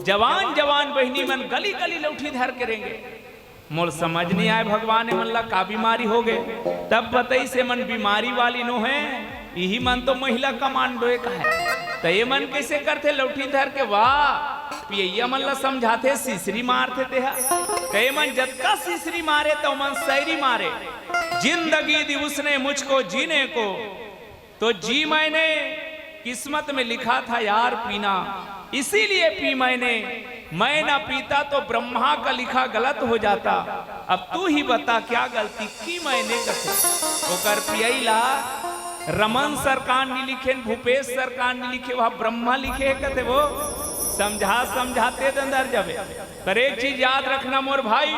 जवान जवान बहिनी मन गली गली लौठी धर के रेंगे। मोर समझ नहीं आए भगवान, ए मन ला का बीमारी हो गए। तब बताई से मन बीमारी वाली नो है, इही मन तो महिला कमांडो एक है। त ये मन कैसे करथे लौठी धर के? वाह, पियैया मन ला समझाथे, सिसरी मारथे तेहा। त ये मन जतका सिसरी मारे त मन सैरी मारे। जिंदगी दी उसने मुझको जीने को, तो जी मैंने, किस्मत में लिखा था यार पीना, इसीलिए पी मैंने। मैं ना पीता तो ब्रह्मा का लिखा गलत हो जाता। अब तू ही बता क्या गलती की मैंने कथे। ओकर पियई ला रमन सरकार नी लिखे, भूपेश सरकार नी लिखे, वह ब्रह्मा लिखे हे कथे वो। समझा समझाते दंदर जबे। पर एक चीज याद रखना मोर भाई,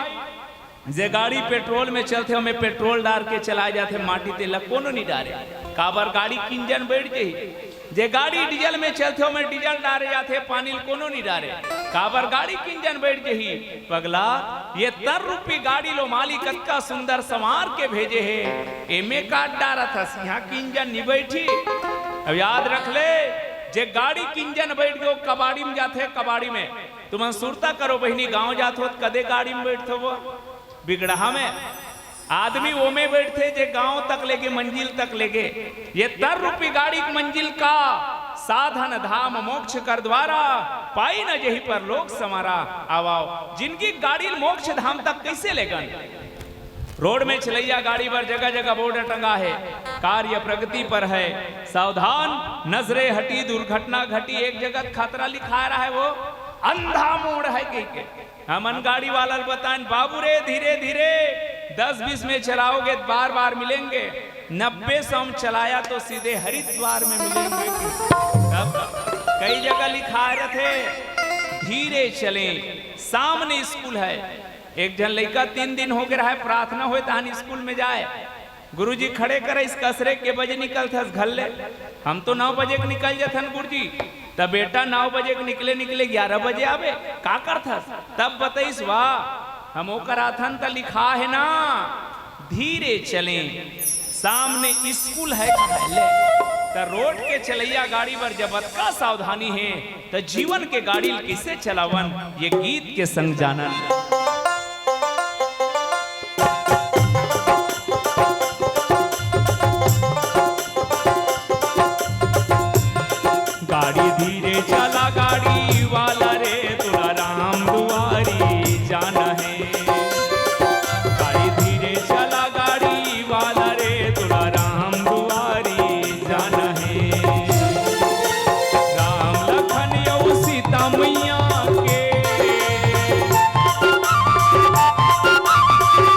जे गाड़ी पेट्रोल में चलथे, ओमे पेट्रोल डार के चलाए जाथे, माटी तेल ला कोनो नी डारे। काबर गाड़ी के इंजन बैठ जही। जे गाड़ी डीजल में चलथे, ओमे डीजल डारे जाथे, पानी ल कोनो नी डारे। काबर गाड़ी के इंजन बैठ जही। पगला, ये तर रूपी गाड़ी लो मालिक कतका सुंदर संवार के भेजे हे, एमे काट डारत हस, इहाँ के इंजन नी बैठी। अब याद रख ले, जे गाड़ी के इंजन बैठ गयो, कबाड़ी में जाथे, कबाड़ी में। तुमन सुरता करो बहिनी, गांव जात हो त कदे गाड़ी में बैठथो वो? बिगड़हा में आदमी ओमे बैठथे जे गांव तक लेगे, मंजिल तक लेगे। ये तर रूपी गाड़ी के मंजिल का साधन धाम मोक्ष कर द्वारा, पाई न जेहि परलोक संवारा। आव आव, जिनकी गाड़ी ल मोक्ष धाम तक कैसे लेगन? रोड में चलैया गाड़ी बर जगह जगह बोर्ड टंगा है, कार्य प्रगति पर है, सावधान, नजरे हटी, दुर्घटना घटी। एक जगह खतरा लिखा रहा है, वो अंधा मोड़ है कह के। हमन गाड़ी वाला ल बताएन, "बाबू रे, धीरे धीरे, दस बीस में चलाओगे त बार बार मिलेंगे, नब्बे सौ में चलाया तो सीधे हरिद्वार में मिलेंगे।" तब कई जगह लिखा रहथे, "धीरे चलें, सामने स्कूल है।" एक झन लइका तीन दिन हो गए रहा है, प्रार्थना होए तहन स्कूल में जाए, गुरुजी खड़े करे, इस कसरे के बजे निकलथस घर ले? हम तो नौ बजे के निकल जथन गुरुजी। त बेटा, नौ बजे के निकले निकले ग्यारह बजे आबे, का करथस? तब बतइस, वाह, हम ओकर आथन त लिखा हे ना, धीरे चलें, सामने स्कूल हे कहले। त रोड के चलइया गाड़ी बर जब अतका सावधानी हे, त जीवन के गाड़ी ल कइसे चलावन, ये गीत के संग जानन। गाड़ी धीरे चला गाड़ी वाला रे, तोला राम दुआरी जाना हे। गाड़ी धीरे चला गाड़ी वाला रे, तोला राम दुआरी जाना हे। राम लखन अउ सीता मैया के,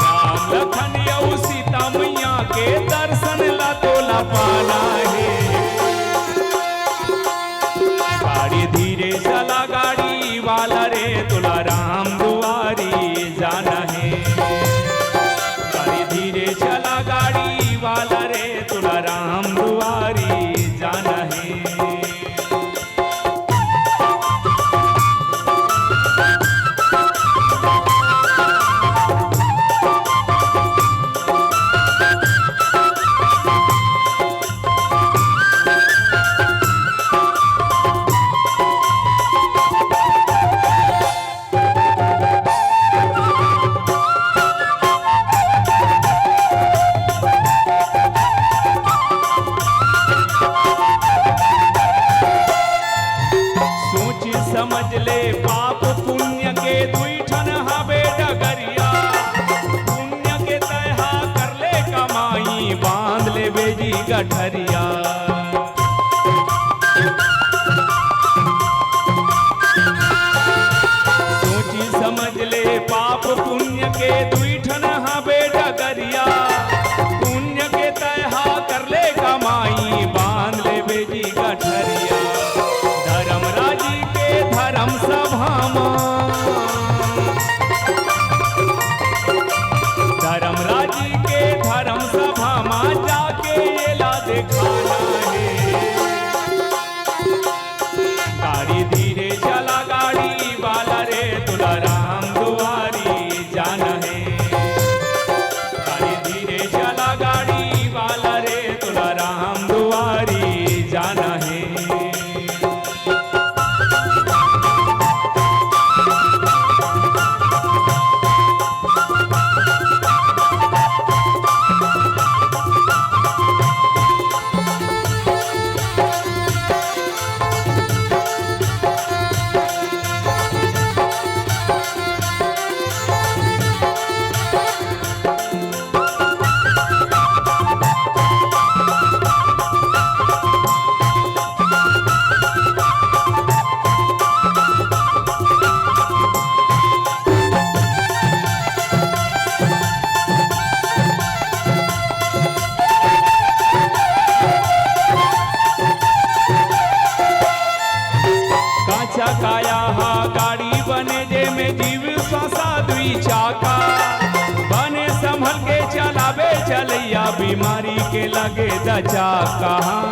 राम लखन अउ सीता मैया के दर्शन ला तोला पाना हे। गाड़ी धीरे चला गाड़ी वाला रे, तोला राम दुआरी जाना हे। गाड़ी धीरे चला गाड़ी वाला रे, तोला राम दुआरी जाना हे। सोच समझ ले, पाप पुण्य के दुई ठन हावे डगरिया। पुण्य के तैहा कर ले कमाई, बांध ले बेजी गठरिया। सोची समझ ले, पाप पुण्य के दुई ठन हावे डगरिया। पुण्य के तैहा कर ले कमाई, बांध ले बेजी गठरिया। धर्मराजी के धर्म सभा मा, धर्मराजी के धर्म सभा मा जाके एला देखाना हे। गाड़ी धीरे चला गाड़ी वाला रे, तोला राम दुआरी जाना हे। गाड़ी धीरे चला गाड़ी वाला रे, तोला राम दुआरी जाना हे। काचा काया हा गाड़ी बने, जेमे जीव श्वासा दुई चाका। बने संभल के चलाबे चलैया, बीमारी के लगे दचा कहाँ।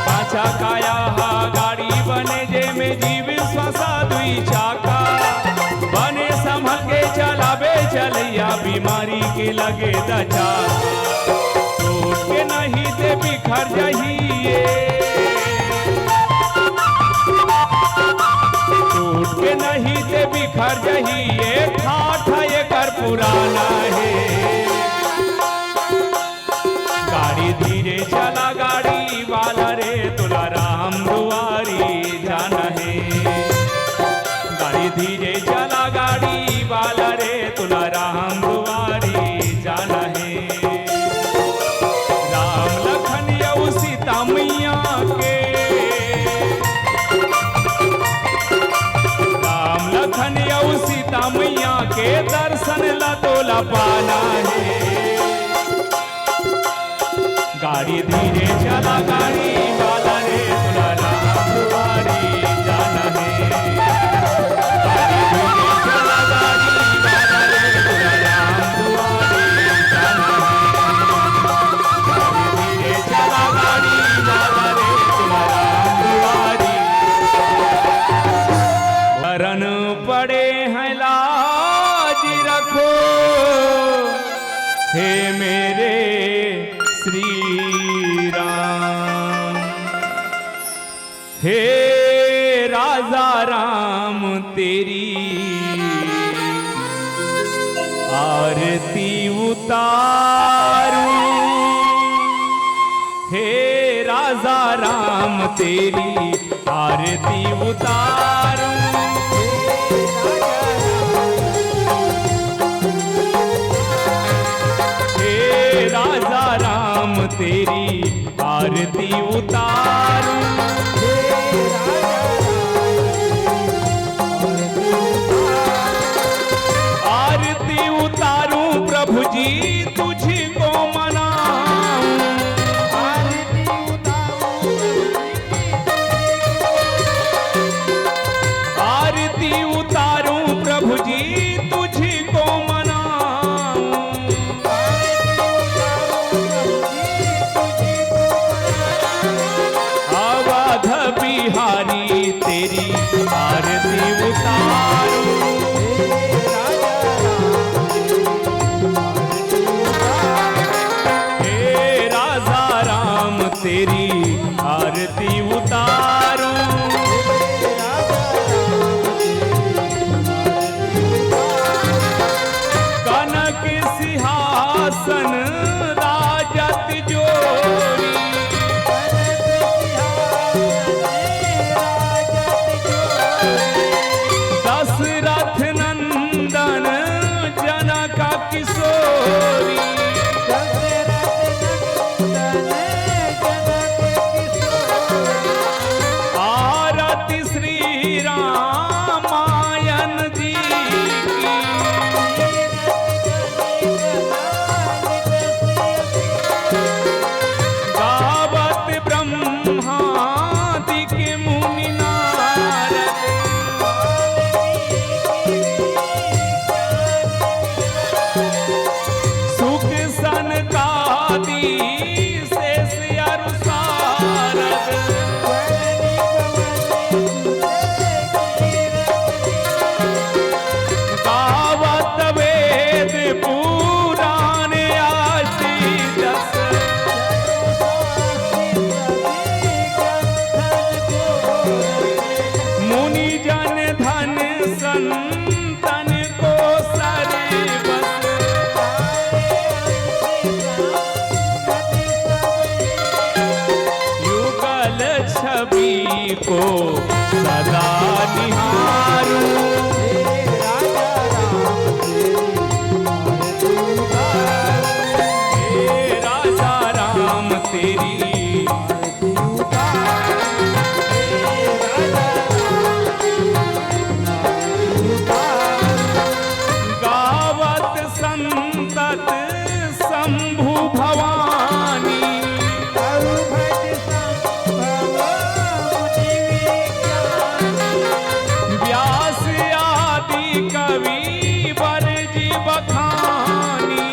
पाछा काया हा गाड़ी बने, जेमे जीव श्वासा दुई चाका। बने संभल के चलाबे चलैया, बीमारी के लगे दचा। टूट के नहीं ते बिखर जही ये, टूट के नहीं ते बिखर जही ये, ठाठ एकर पुराना हे। गाड़ी धीरे चला गाड़ी वाला रे, तोला राम दुआरी जाना हे। गाड़ी धीरे चला गाड़ी वाला रे, तोला राम दुआरी जाना हे। राम लखन अउ सीता मैया के, राम लखन अउ सीता मैया के दर्शन ला तोला पाना हे। गाड़ी धीरे चला गाड़ी वाला रे, तोला राम दुआरी जाना हे। गाड़ी धीरे चला गाड़ी वाला रे, तोला राम दुआरी जाना हे। हे राजा राम तेरी आरती उतारूं, हे राजा राम तेरी आरती उतारूं। हे राजा राम तेरी आरती उतारूं। आरती उतारूं प्रभु जी तुझको मनाऊं। आरती उतारूं प्रभु जी तुझको मनाऊं। अवध बिहारी तेरी आरती उतारूं। हे राजा राम तेरी आरती उतारूं। कनक सिंहासन राजत जोरी। दशरथ नंदन जनक किशोरी। आरती श्री रामायण जी की। गावत ब्रह्मादिक मुनि नारद। सुख सनकादि शेष अरु सारद। गावत वेद पुराण अष्टदश। मुनि जन धन संतन को सर्वस। युगल छवि को सदा निहारूं। हे राजा राम तेरी गावत संतत शंभु भवानी। व्यास आदि कवि वर जी बखानी।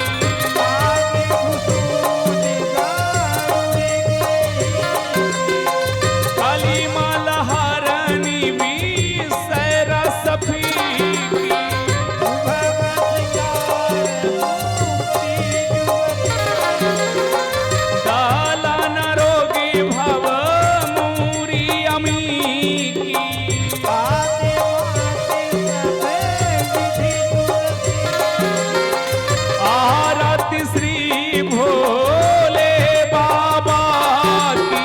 कलिमल हरनि विषय रस पीबी। दलन रोगी भव मूरी अमीकी। आरती श्री भोले बाबा की।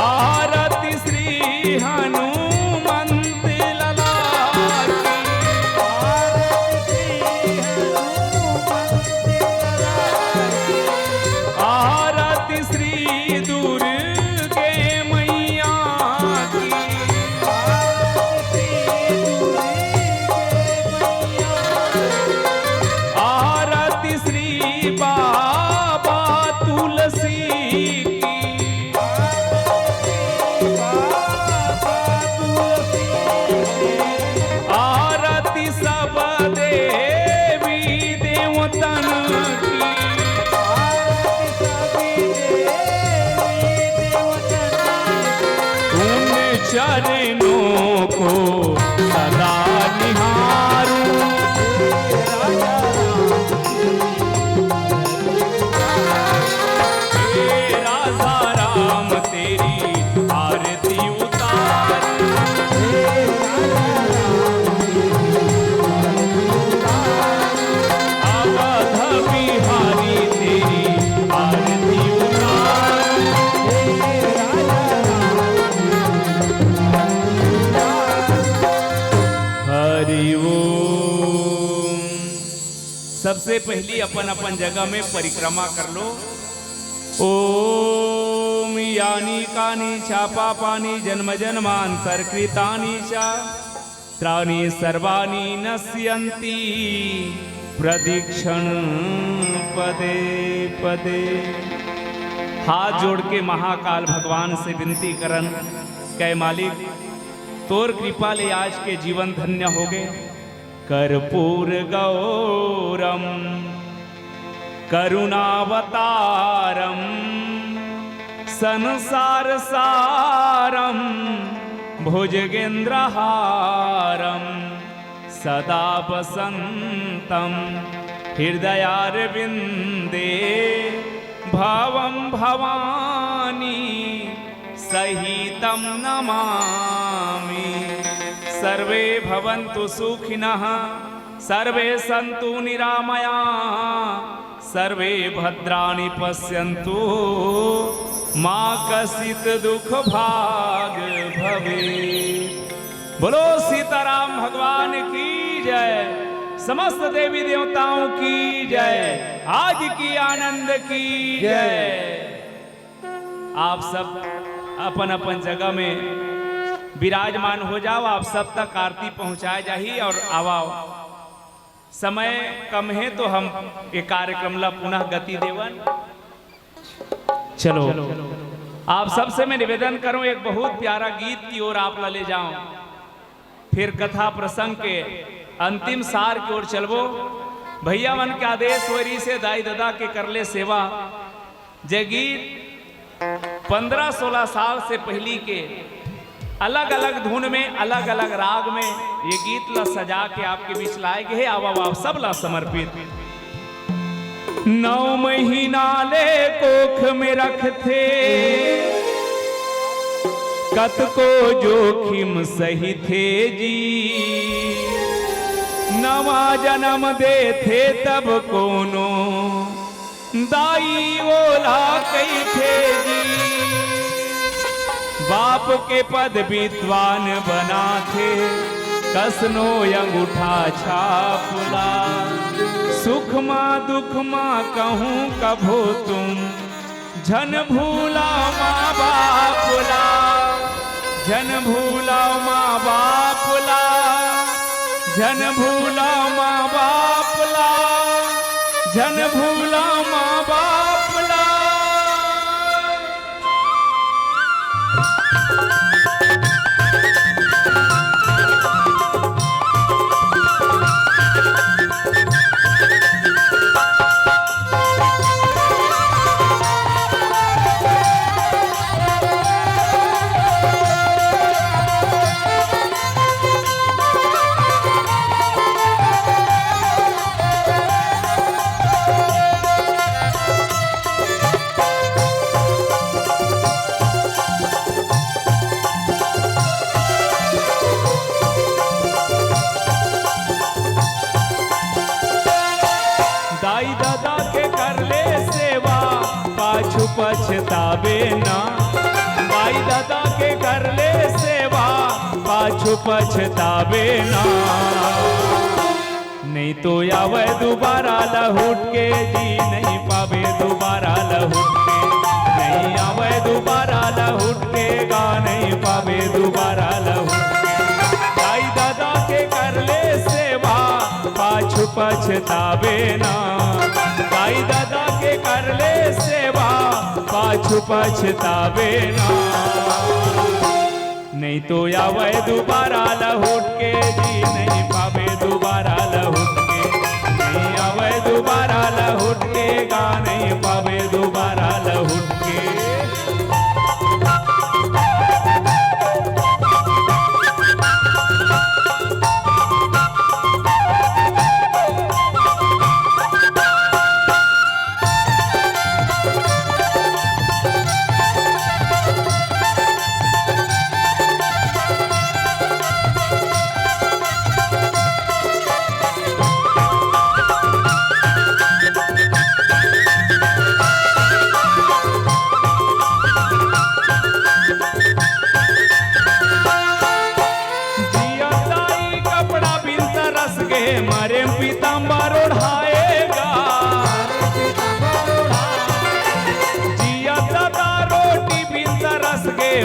आरती श्री हनुमंत लला की। आरती श्री दुर्गे मैया की। आरती श्री बाबा तुलसी की। आरती सब देवी देवतन की। उन चरणों को सदा निहारूं। से पहली अपन अपन जगह में परिक्रमा कर लो। ओम यानी कानी चा पापानी जन्म जन्मांतर कृतानी चा त्राणी सर्वाणी नश्यंती प्रदीक्षण पदे पदे। हाथ जोड़ के महाकाल भगवान से विनती करन, कहे मालिक, तोर कृपा ले आज के जीवन धन्य हो गए। कर्पूर गौरम करुणावतारम संसार सारम भुजगेंद्रहारम सदा वसंतम हृदयारविंदे भवम भवानी सहितं नमामि। सर्वे भवन्तु सुखिनः, सर्वे सन्तु निरामया, सर्वे भद्राणि पश्यन्तु, मा कश्चित् दुःख भाग् भवेत्। बोलो सीताराम भगवान की जय, समस्त देवी देवताओं की जय, आज की आनंद की जय। आप सब अपन अपन जगह में विराजमान हो जाओ। आप सब तक आरती पहुंचाए जाही और आवाओ। समय कम है तो हम ये कार्यक्रम ला पुनः गति देवन। चलो, आप सबसे मैं निवेदन करूं, एक बहुत प्यारा गीत की ओर आप ला ले जाऊं। फिर कथा प्रसंग के अंतिम सार की ओर चलबो। भैया मन के आदेश होय रहिसे दाई ददा के करले सेवा। जे गीत पन्द्रह सोलह साल से पहली के अलग-अलग धुन में, अलग-अलग राग में ये गीत ला सजा के आपके बीच लाए गए हे। आवा, आवा, सब ला समर्पित। नौ महीना ले कोख में रखथे, कतको जोखिम सहिथे जी। नवा जन्म देथे तब कोनो दाई ओला कहिथे जी। बाप के पद विद्वान बनाथे, कस नो अंगूठा छाप ला। सुख मा दुख मा कहूँ कभो तुम, झन भूला माँ बाप ला, झन भूला माँ बाप ला, झन भूला माँ बाप ला, झन भूला माँ बाप ला। दाई ददा के करले सेवा, पाछू पछताबे ना। दाई ददा के करले सेवा, पाछू पछताबे ना। नहीं तो आवय दुबारा लहुट के जी, नहीं पाबे दुबारा लहुट के। नहीं आवय दुबारा लहुट के गा, नहीं पाबे दुबारा लहुट के। दाई ददा के करले सेवा, पाछू पछताबे ना। दाई ददा के करले सेवा, पाछू पछताबे ना। नहीं तो आवय दुबारा लहुट के जी, नहीं पाबे दुबारा लहुट के। नहीं आवय दुबारा लहुट के गा, नहीं पाबे दुबारा लहुट के।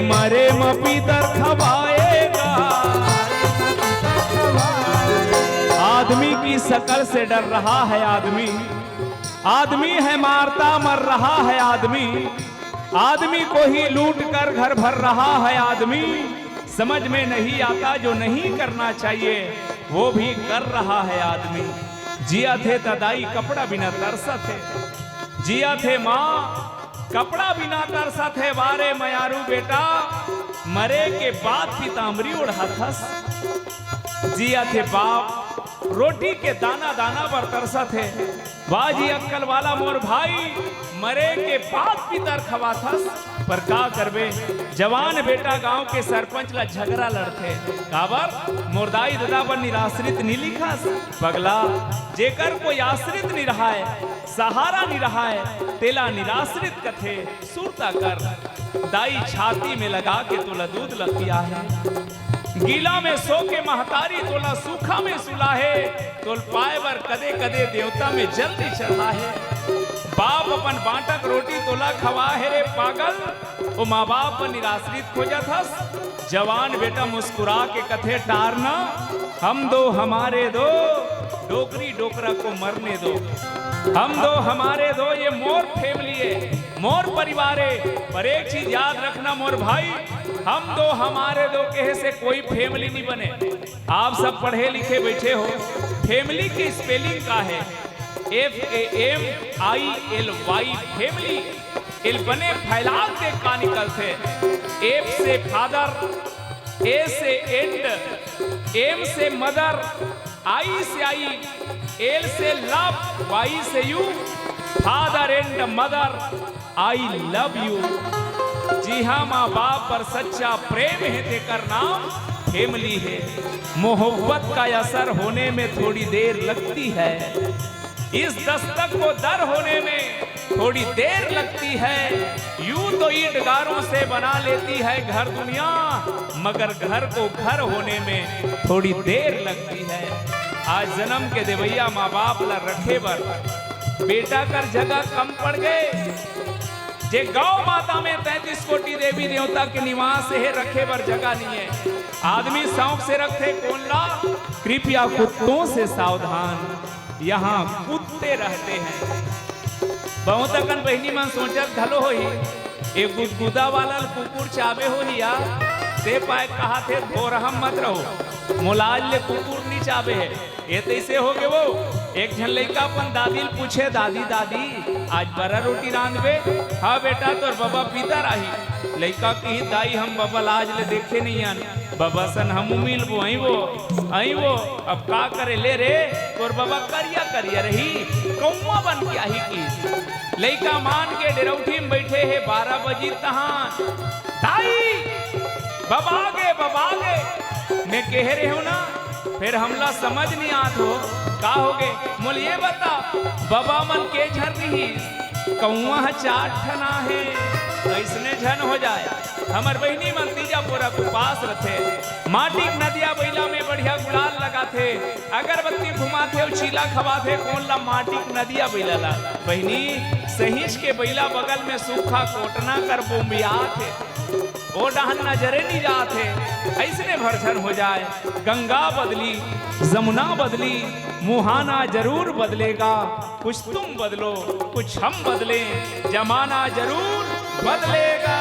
मरे म पीतर खवाएगा। आदमी की शकल से डर रहा है आदमी, आदमी है मारता मर रहा है आदमी, आदमी को ही लूट कर घर भर रहा है आदमी। समझ में नहीं आता जो नहीं करना चाहिए वो भी कर रहा है आदमी। जियत हे त दाई कपड़ा बिना तरसत हे, जियत हे माँ कपड़ा बिना तरसत हे। वा रे मयारू बेटा, मरे के बाद पीतांबरी ओढ़ाथस। जियत हे बाप रोटी के दाना दाना बर तरसत हे। वा जी अक्कल वाला मोर भाई, मरे के बाद पीतर खवाथस, पर का करबे, जवान बेटा गांव के सरपंच ला झगरा लड़थे। काबर? मोर दाई ददा बर निराश्रित नी लिखस। पगला, जेकर कोई आश्रित नी रहाय, सहारा नी रहाय, तेला निराश्रित कथे। सुरता कर, दाई छाती में लगा के तोला दूध ल पियाहे। गीला में सो के महतारी तोला सूखा में सुलाहे। तोल पाए बर कदे कदे देवता में जल भी चढ़ाहे। बाप अपन बांटक रोटी तोला खवाहे रे पागल। ओ माँ बाप बर निराश्रित खोजत हस। जवान बेटा मुस्कुरा के कथे टारना, हम दो हमारे दो, डोकरी डोकरा को मरने दो। हम दो हमारे दो, ये मोर family है, मोर परिवार है। पर एक चीज याद रखना मोर भाई, हम दो हमारे दो कहे से कोई family नहीं बने। आप सब पढ़े लिखे बैठे हो, family की spelling का है? F A M I L Y, family। एल बने फैलाग दे का निकलथे। F से father, A से end, M से mother, I से I, L से love, Y से you, father and mother, I love you। जी हाँ, माँ बाप पर सच्चा प्रेम है, तेकर नाम family है। मोहब्बत का असर होने में थोड़ी देर लगती है, इस दस्तक को दर होने में थोड़ी देर लगती है। यूं तो ईंट गारों से बना लेती है घर दुनिया, मगर घर को घर होने में थोड़ी देर लगती है। आज जन्म के देवैया माँ बाप ला रखे बर बेटा कर जगह कम पड़ गए। जे गौ माता में तैंतीस कोटि देवी देवता के निवास हे, रखे बर जगह नहीं है। आदमी शौक से रखथे कोन ला? कृपया कुत्तों से सावधान, यहाँ कुत्ते रहते हैं। बहुत अकन बहिनी मन सोचत घलो होही, ए गुदगुदा वाला ल कुकुर चाबे होही या, ते पाए कहाथे धोरहम मत रहो, मोला आज ले कुकुर नी चाबे हे। ए तइसे होगे वो, एक झन लइका अपन दादी ल पूछे, "दादी, दादी, आज बरा रोटी रांधबे?" "हाँ बेटा, तोर बबा पीतर आही।" लइका किही, "दाई, हम बबा ल आज ले देखे नइ अन, बबा सन हमू मिलबो, अइबो, अइबो।" अब का करे ले रे, तोर बबा करिया करिया रही, कौआ बन के आही किस। लइका मान के डेरौठी में बैठे हे, बारह बजी तहां, "दाई, बबा गे, बबा गे।" मैं कहे रहे हूं ना, फेर हमला समझ नइ आत हो, का होगे? मोल ये बता, बबा मन के झन रिहिस, कौआ ह चार ठन आहे, अइसने झन हो जाए। हमर बहिनी मन तीजा पोरा के उपास रथे, माटी के नदिया बइला में बढ़िया गुलाल लगाथे, अगरबत्ती घुमाथे अउ चीला खवाथे, कोन ला? माटी के नदिया बइला ला। बहिनी, सहिंच के बइला बगल में सूखा कोटना कर बोंबियाथे। ओ डहन नजरे नी जात हे, अइसने भरझन हो जाए। गंगा बदली, जमुना बदली, मुहाना जरूर बदलेगा। कुछ तुम बदलो, कुछ हम बदलें, जमाना जरूर बदलेगा।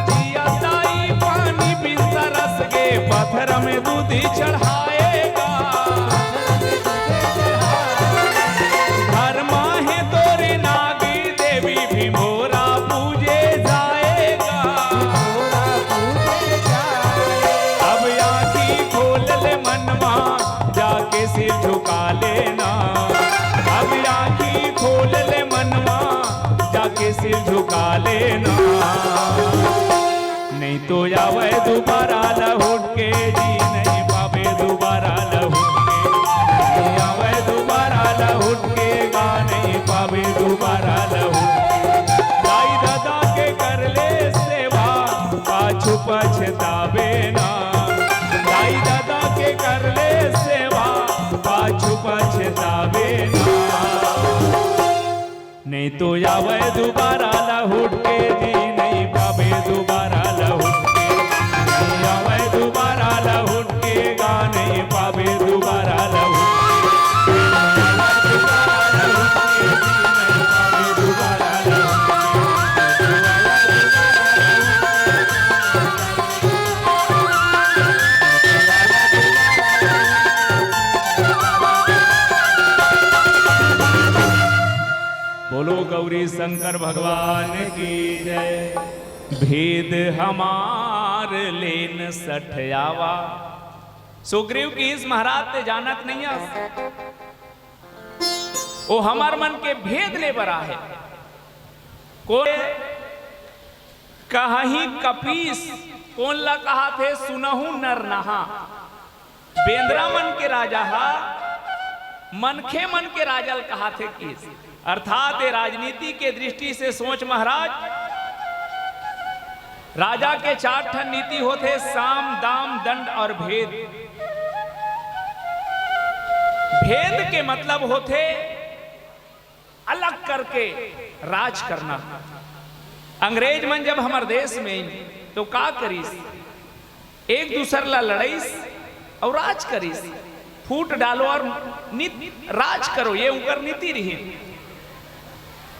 जिया दाई पानी बिन तरस गे, पत्थर में दूधी चढ़ाएगा। घर माहे तोरे नागी देवी भी मोरा पूजे जाएगा। अब आँखी खोल ले मनवा, जाके सिर झुका लेना। अब आँखी खोल ले मनवा, जाके सिर झुका लेना। नहीं तो आवे दोबारा लहुट के जी, नहीं पावे दोबारा लहुट के। नहीं आवे दोबारा लहुट के, गा नहीं पावे दोबारा लहुट के। दाई दादा के कर ले सेवा, पाछू पछतावे ना। दाई दादा के कर ले सेवा, पाछू पछतावे ना। नहीं तो आवय दुबारा लहुट के जी, नहीं पाबे दुबारा लहुट के। नहीं आवय दुबारा लहुट के गा, नहीं पाबे दुबारा लहुट के। नहीं आवय दुबारा लहुट के जी, नहीं पाबे दुबारा लहुट के। बोलो गौरी शंकर भगवान की जय। भेद हमार लेन सठियावा। सुग्रीव कहिस, महाराज तें जानत नइ हस, ओ हमर मन के भेद ले बर आहे। कोन कहही कपीस, कोन ला कहाथे सुनहु नर नहा। बेंदरा मन के राजा हा मनखे मन के राजा ल कहाथे कहिस। अर्थात ये राजनीति के दृष्टि से सोच महाराज, राजा के चार ठन नीति होथे, साम, दाम, दंड और भेद। भेद के मतलब होथे अलग करके राज करना। अंग्रेज मन जब हमर देश में आइन, तो का करिस? एक दूसर ला लड़ाइस और राज करिस। फूट डालो और नित राज करो, ये उनकर नीति रहिन।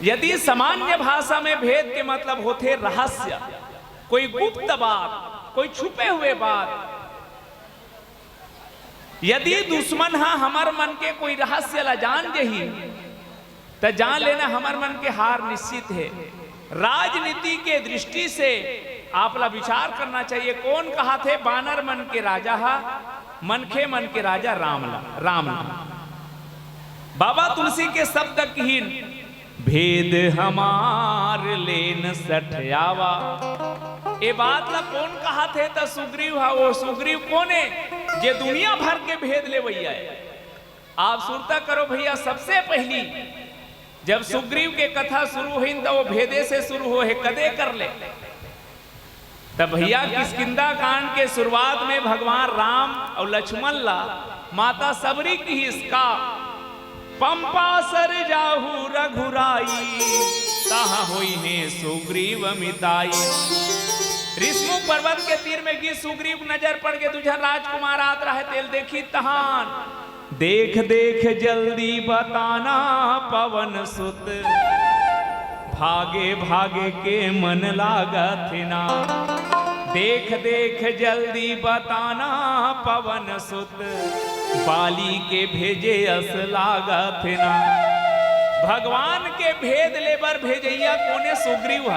यदि सामान्य भाषा में भेद के मतलब होथे रहस्य, कोई गुप्त बात, कोई छुपे हुए बात। यदि दुश्मन ह हमर मन के कोई रहस्य ला जान जही, त जान लेना हमर मन के हार निश्चित हे। राजनीति के दृष्टि से आप ला विचार करना चाहिए, कोन कहाथे बानर मन के राजा हा, मनखे मन के राजा राम ला, राम ला। बाबा तुलसी के शब्द किहिन, भेद हमार लेन सठियावा। ए बात ला कोन कहाथे? त सुग्रीव हा। वो सुग्रीव कोन हे जे दुनिया भर के भेद लेवइया हे? आप सुरता करो भैया, सबसे पहली जब सुग्रीव के कथा शुरू होइन, त वो भेदे से शुरू होहे, कदे कर ले। त भैया, किष्किंधा कांड के शुरुआत में भगवान राम और लक्ष्मण ला माता सबरी किहिस का, पंपा सर जाहु रघुराई, तहाँ होइहें सुग्रीव मिताई। ऋषमुख पर्वत के तीर में गिस सुग्रीव, नजर पड़ गे दू झन राजकुमार आत रहे, तेल देखिस तहान। देख देख जल्दी बताना पवन सुत, भागे भागे के मन लागत ना। देख देख जल्दी बताना पवन सुत, बाली के भेजे अस लागत ना। भगवान के भेद ले बर भेजइया कोने? सुग्रीव ह।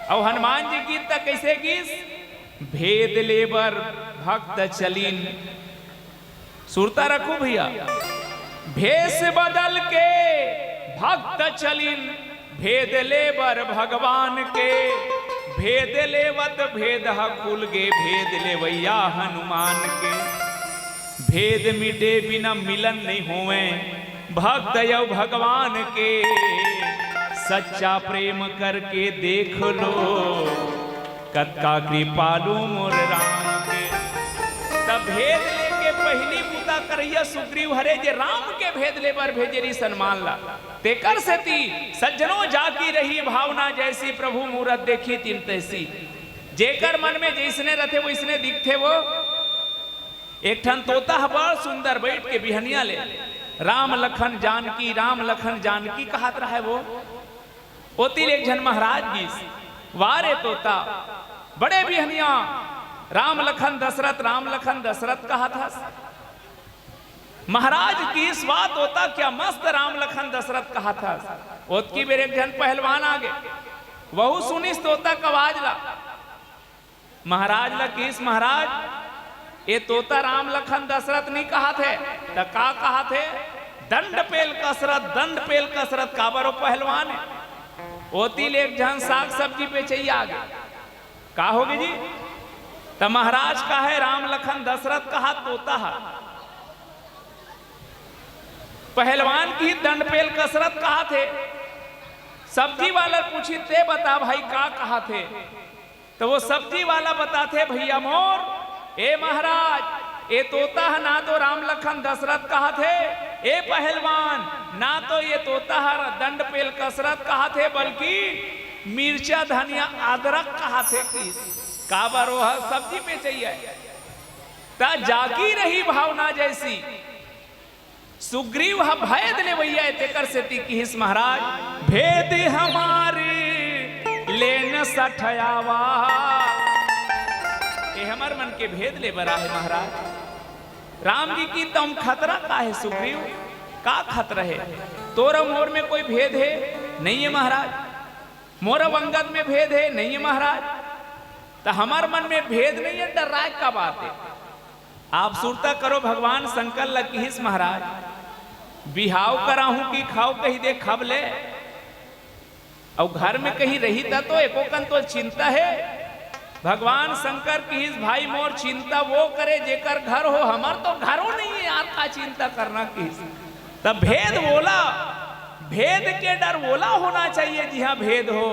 अउ हनुमान जी गीत त कइसे गीस? भेद ले बर भक्त चलिन। सुरता रखू भैया। भेष बदल के भक्त चलिन, भेद ले बर भगवान के। भेद लेवत भेद ह खुल गे, भेद लेवइया हनुमान के। भेद मिटे बिना मिलन नहीं होवे भक्त अउ भगवान के। सच्चा प्रेम करके देख लो, कतका कृपालु मोर राम के। त भेद लेके पहिली बूता करइया सुग्रीव हरे, जे राम के भेद ले बर भेजे रिहिस हनुमान ला। तेकर सेती सज्जनो जाकी रही भावना, जैसी प्रभु मूरत देखी तिन तैसी। जेकर मन में जैसने रथे, वैसने दिखथे वो। एक ठन तोता ह बड़ सुंदर, बइठ के बिहनिया ले राम लखन जानकी, राम लखन जानकी कहत रहय वो। ओती ले एक झन महाराज गिस, "वाह रे तोता, बड़े बिहनिया राम लखन दशरथ, राम लखन दशरथ कहत हस।" महाराज किहिस, "वाह तोता, क्या मस्त राम लखन दशरथ कहत हस।" ओतकी बेर एक झन पहलवान आ गे, वहू सुनिस तोता के आवाज ला। महाराज ल किहिस, "महाराज, ए तोता राम लखन दशरथ नइ कहत हे, त का कहत हे?" "दंड पेल कसरत, दंड पेल कसरत।" काबर ओ पहलवान हे। ओती ले एक झन साग सब्जी बेचइया आगे, "का होगे जी?" त महाराज कहे, "राम लखन दशरथ कहत तोता ह।" पहलवान किहिस, "दंड पेल कसरत कहत हे।" सब्जी वाला पूछिस, "ते बता भाई, का कहत हे?" त ओ सब्जी वाला बताथे, "भैया मोर, ए महाराज, ए तोता ह ना तो राम लखन दशरथ कहत हे, ए पहलवान, ना तो ये तोता हर दंड पेल कसरत कहाथे, बल्कि मिर्चा, धनिया, अदरक कहाथे कि काबर ओह सब्जी बेचइया। त जागी रही भावना जैसी। सुग्रीव ह भेद लेवइया ए, तेकर सेती किहिस महाराज, "भेद हमारे लेन सठयावा।" ए हमर मन के भेद ले बर आहे महाराज। राम जी किहिन, "तम खतरा का हे सुग्रीव? का खतरा हे? तोर अउ मोर में कोई भेद हे? नइये महाराज। मोर अउ अंगद में भेद हे? नइये महाराज। त हमर मन में भेद नइये, डर्राय का बात हे?" आप सुरता करो, भगवान शंकर ल किहिस महाराज, "बिहाव कराहूं कि खाव कहि दे, खब ले।" अउ घर में कहीं रही त तो एको कन तो चिंता हे। भगवान शंकर किहिस, "भाई मोर चिंता वो करे जेकर घर हो, हमर तो घरो नइये यार, का चिंता करना?" किहिस। त भेद वोला, भेद के डर वोला होना चाहिए जिहां भेद हो,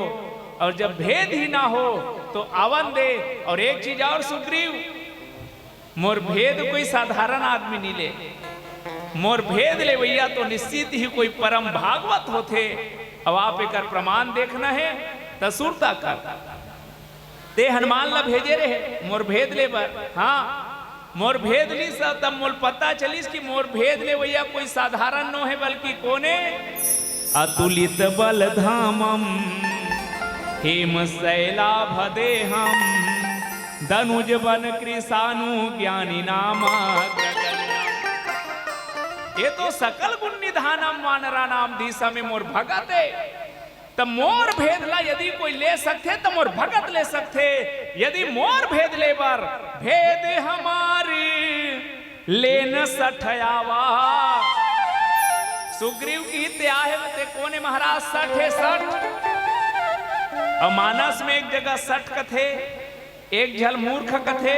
अउ जब भेद ही ना हो तो आवन दे। अउ एक चीज अउ सुग्रीव, मोर भेद कोई साधारण आदमी नइ ले, मोर भेद लेवइया तो निश्चित ही कोई परम भागवत होथे। अउ आप एकर प्रमाण देखना हे, त सुरता कर। ते हनुमान ला भेजे रहे मोर भेद ले बर, हां, मोर भेद लिस, तब मोल पता चलिस कि मोर भेद लेवइया कोई साधारण नो हे, बल्कि कोने? अतुलित बल धामम हेम शैलाभ देहम दनुज बन कृशानु ज्ञानी नाम अग्रगण्यम। ये तो सकल गुण निधानम वानरा नाम धीसम, ए मोर भगत हे। त मोर भेद ला यदि कोई ले सकथे, त मोर भगत ले सकथे। यदि मोर भेद ले बर भेद हमारे लेन सठयावा। सुग्रीव किहिस, ते आहे ते कोने महाराज? सठ हे, सठ। अउ मानस में एक जगह सठ कथे, एक झल मूर्ख कथे,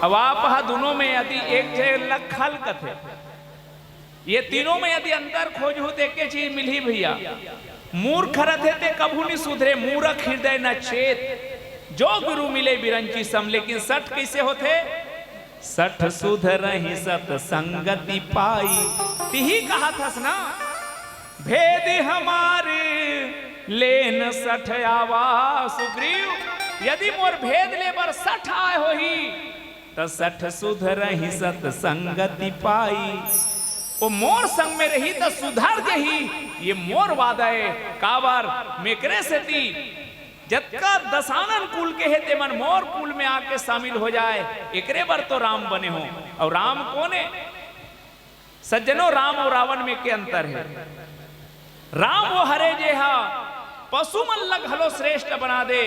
अउ आप ह दुनों में यदि एक झल ला खल कथे। ये तीनों में यदि अंतर खोजहू त एके चीज मिलही भइया। मूर्ख रथे ते कभू नइ सुधरे, मूरख हृदय न चेत। जो गुरु मिले बिरंची सम, लेकिन सठ कइसे होथे? सठ सुधरहि सत संगति पाई। तिही कहत हस ना, भेद हमारे लेन सठ आवा। सुग्रीव, यदि मोर भेद ले बर सठ आय होही, त सठ सुधरहि सत संगति पाई। ओ मोर संग में रही त सुधर जही, ये मोर वादा ए। काबर? मेकरे सेती जतका दसानन कुल के हे, तेमन मोर कुल में आके शामिल हो जाए, एकरे बर तो राम बने हो। अउ राम कोन ए? सज्जनों, राम अउ रावण में के अंतर हे? राम वो हरे जे हा पशु मन ल घलो श्रेष्ठ बना दे,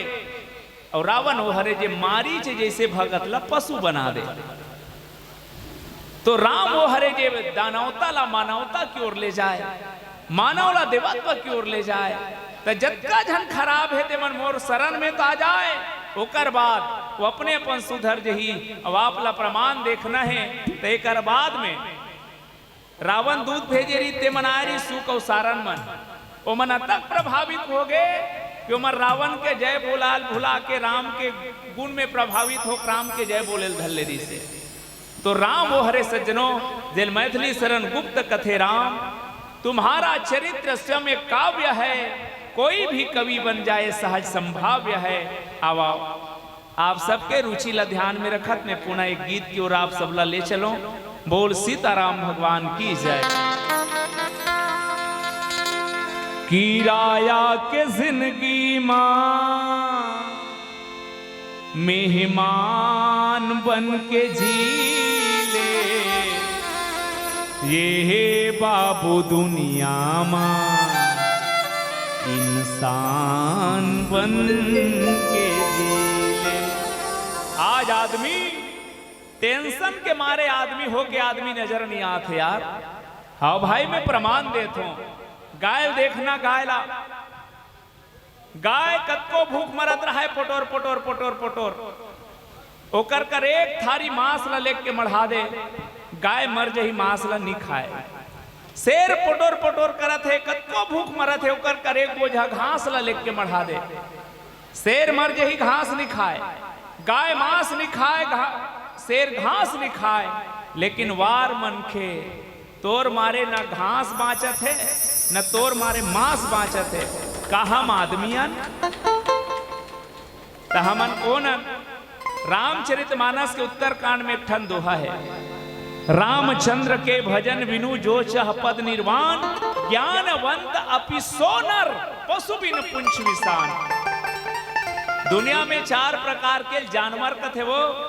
अउ रावण वो हरे जे मारीच जइसे भगत ल पशु बना दे। तो राम वो हरे जे दानवता ला मानवता की ओर ले जाए, मानव ला देवत्व की ओर ले जाए। त जतका झन खराब हे, तेमन मोर शरण में त आ जाए, ओकर बाद वो अपने अपन सुधर जही। अब आप ला प्रमाण देखना हे, त एकर बाद में रावण दूत भेजे रहिस, तेमन आय रहिस, सुक अउ सारन मन। ओमन अतक प्रभावित हो गे कि ओमन रावण के जय बोलाल भुला के राम के गुण में प्रभावित हो राम के जय बोले ल धर ले रहिस हे। तो राम वो हरे सज्जनों, जेल मैथिली शरण गुप्त कथे राम, तुम्हारा चरित्र स्वयं एक काव्य है, कोई भी कवि बन जाए सहज संभाव्य है। आवा, आप सबके रुचि ला ध्यान में रखत मैं पुनः एक गीत की ओर आप सब ला ले चलों। बोल सीताराम भगवान की जय। किराया के जिंदगी मा मेहमान बन के जी ले, ये हे बाबू दुनिया मा इंसान बन के जी ले। आज आदमी टेंशन के मारे आदमी होके आदमी नजर नइ आत हे यार। हव भाई, मैं प्रमाण देत हों। गाय ल देखना, गाय ला, गाय कतको भूख मरत रहय, पोटोर, पोटोर, पोटोर, पोटोर। ओकर कर एक थारी मांस ला लेके मढ़ा दे, गाय मर जही, मांस ला नइ खाय। शेर पोटोर, पोटोर करत हे, कतको भूख मरत हे, ओकर कर एक बोझा घास ला लेके मढ़ा दे। शेर मर जही, घास नइ खाय, गाय मांस नइ खाय, घा-, शेर घास नइ खाय। लेकिन वार मनखे, तोर मारे न घास बाँचत हे, न तोर मारे मांस बाँचत हे। का हम आदमी अन? त हमन कोन अन? रामचरितमानस के उत्तरकांड में एक ठन दोहा हे, "रामचंद्र के भजन बिनु जो चह पद निर्वाण, ज्ञानवंत अपि सो नर, पशु बिन पुंछ विषाण।" दुनिया में चार प्रकार के जानवर कथे वो।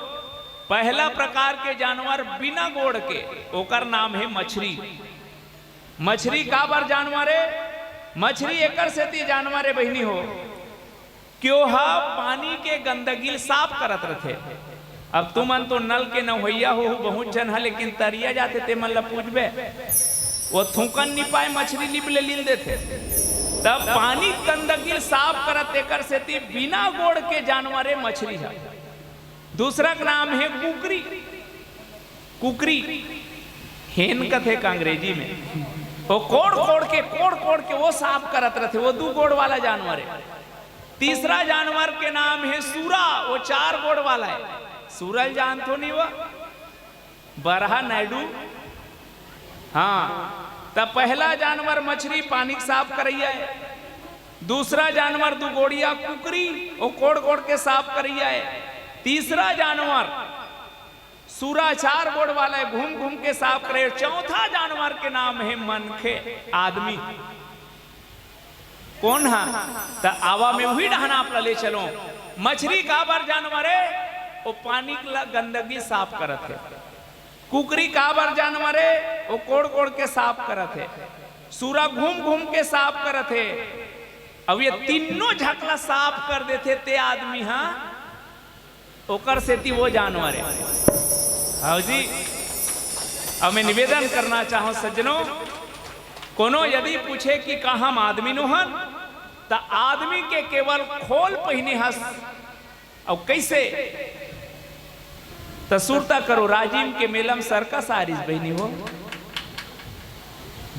पहला प्रकार के जानवर बिना गोड़ के, ओकर नाम हे मछरी। मछरी काबर जानवर हे? मछरी एकर सेती जानवर हे बहिनी हो, कि ओहा पानी के गंदगी ल साफ करत रथे। अब तुमन तो नल के नहवइया हो, बहुत झन ह, लेकिन तरिया जाथे ते मन ल पूछबे, वो थूकन नी पाए, मछरी लिब ले लील देथे। तब पानी गंदगी ल साफ करत, एकर सेती बिना गोड़ के जानवर हे मछरी ह। दूसरा के नाम हे कुकरी। कुकरी, हेन कथे का अंग्रेजी में। वो कोड़ कोड़ के, कोड़ कोड़ के वो साफ करत रथे, वो दू गोड़ वाला जानवर हे। तीसरा जानवर के नाम हे सूरा, वो चार गोड़ वाला हे। सूरा ल जानथो नी वो? बरहा नायडू। हाँ, त पहला जानवर मछरी, पानी के साफ करइया हे। दूसरा जानवर दुगोड़िया कुकरी, वो कोड़ कोड़ के साफ करइया हे। तीसरा जानवर सूरा, चार गोड़ वाला हे, घूम घूम के साफ करे। चौथा जानवर के नाम हे मनखे, आदमी। कोन ह? त आवा में उही डहन आप ला ले चलों। मछरी काबर जानवर हे? वो पानी ला गंदगी साफ करत हे। कुकरी काबर जानवर हे? वो कोड़ कोड़ के साफ करत हे। सूरा घूम घूम के साफ करत हे। अब ये तीनों झकला साफ कर देथे ते आदमी ह, ओकर सेती वो जानवर हे। हाँ जी, अब मैं निवेदन करना चाहूँ सज्जनों, कोनो यदि पूछे कि का हम आदमी नो हन, त आदमी के केवल खोल पहिने हस। अउ कइसे? त सुरता करो, राजिम के मेला म सर्कस आ रिस बहिनी हो।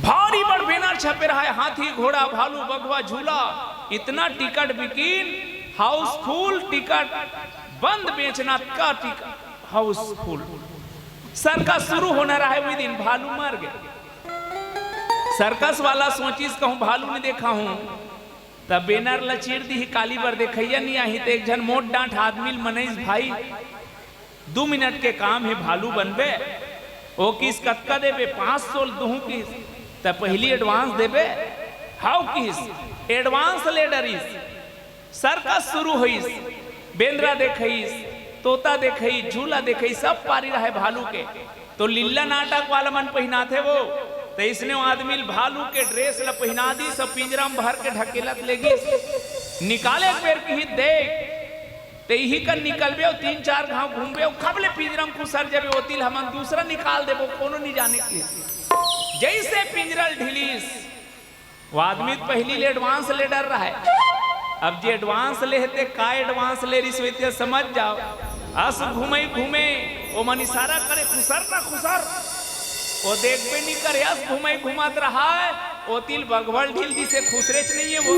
भारी बड़ बैनर छपे रहय, हाथी, घोड़ा, भालू, बघवा, झूला। इतना टिकट बिकिन, हाउसफुल टिकट, बंद बेचना का टिकट, हाउसफुल। सर्कस शुरू होना रहय, उही दिन भालू मर गे। सर्कस वाला सोचिस, कहूँ भालू नी देखा हूँ, त बैनर ल चीर दिही, काली बर देखइया नी आही। त एक झन मोट डांठ आदमी ल मनइस, भाई, दू मिनट के काम हे, भालू बनबे। ओ किहिस, "कतका देबे?" "पाँच सौ ल दूहूं," किहिस। "त पहिली एडवांस देबे?" "हाव," किहिस। एडवांस ले डरिस। सर्कस शुरू होइस। बेंदरा देखइस, तोता देखइस, झूला देखइस, सब पारी रहय भालू के। तो लीला नाटक वाला मन पहिनाथे वो, त इसने वो आदमी ल भालू के ड्रेस ल पहिना दिस, सब पिंजरा म भर के ढकेलत ले गिस। निकाले के बेर किहिस, "देख, ते इही कर निकलबे, अउ तीन चार घांव घूमबे, अउ खबले पिंजरा म खुसर जाबे, ओती ल हमन दूसरा निकाल देबो, कोनो नी जाने," किहिस। जइसे पिंजरा ल ढिलिस, वो आदमी तो पहिली ले एडवांस ले डर रहय। अब जे एडवांस ले हे ते का एडवांस ले रिस होही ते समझ जाव। अस घूमे घूमे, ओ मन इशारा करे, "खुसर ना खुसर।" ओ देखबे नी करे, अस घूमे घूमत रहय, ओती ल बघवा ल ढील दिसे, खुसरेच नइये वो।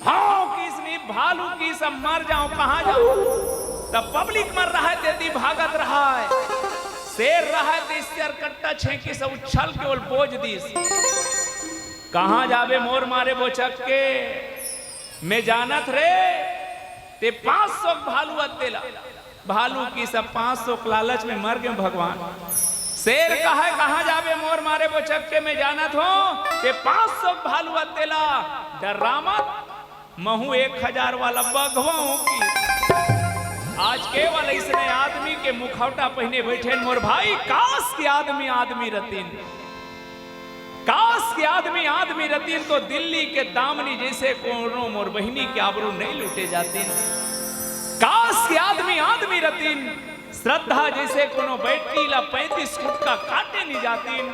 "हाव," किहिस नी, "भालू," किहिस, "अब मर जांव, कहाँ जांव?" त पब्लिक मन रहय तेती भागत रहय। शेर रहय ते सिरकट्टा छेंकिस, उछल के ओला बोज दिस। "कहाँ जाबे मोर मारे बोचक के? मैं जानत रे, ते पाँच सौ के भालू अत्ते ला।" भालू किहिस, "अब पाँच सौ के लालच में मर गेंव भगवान।" शेर कहय, "कहाँ जाबे मोर मारे बोचक के, मैं जानत हों, ते पाँच सौ के भालू अत्ते ला, डर्रा मत, महूं एक हजार वाला बघवा हों।" कि आज केवल अइसने आदमी के मुखौटा पहिने बइठेन मोर भाई, काश कि आदमी आदमी रतिन। काश कि आदमी आदमी रतिन तो दिल्ली के दामनी जइसे कोनो मोर बहिनी के आबरू नइ लूटे जातिन। काश कि आदमी आदमी रतिन, श्रद्धा जइसे कोनो बैटरी ला पैंतीस फुट का काटे नी जातिन।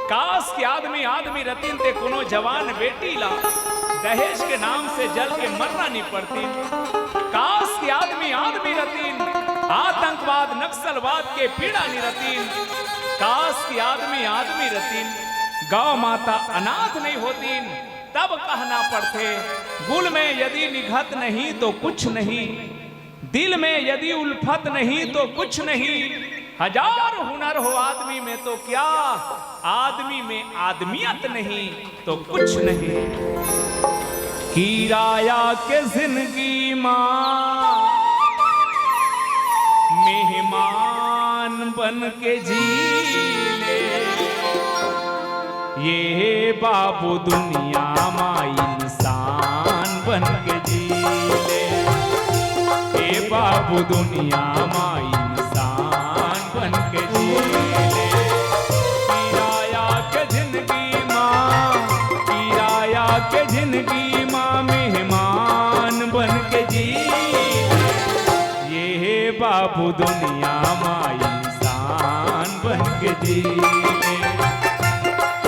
काश कि आदमी आदमी रतिन ते कोनो जवान बेटी ला दहेज के नाम से जल के मरना नी पड़तिन। काश कि आदमी आदमी रतिन, आतंकवाद नक्सलवाद के पीड़ा नी रतिन। काश कि आदमी आदमी रतिन, गौ माता अनाथ नहीं होतिन, तब कहना पड़थे, गुल में यदि निघत नहीं तो कुछ नहीं, दिल में यदि उल्फत नहीं तो कुछ नहीं, हजार हुनर हो आदमी में तो क्या, आदमी में आदमियत नहीं तो कुछ नहीं। किराया के जिंदगी मा मेहमान बन के जी ले, ये बाबू दुनिया मा इंसान बन के जी ले, ये बाबू दुनिया मा इंसान बन के जी ले। किराया के जिंदगी मा, किराया के जिंदगी मा मेहमान बन के जी ले, ये बाबू दुनिया मा इंसान बन के जी ले,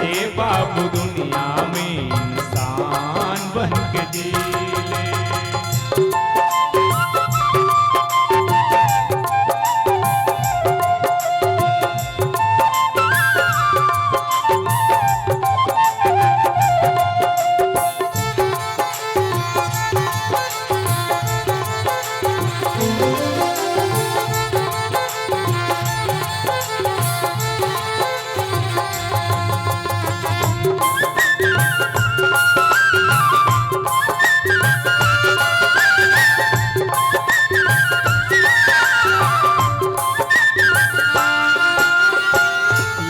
ये बाबू दुनिया में इंसान बन के जी ले।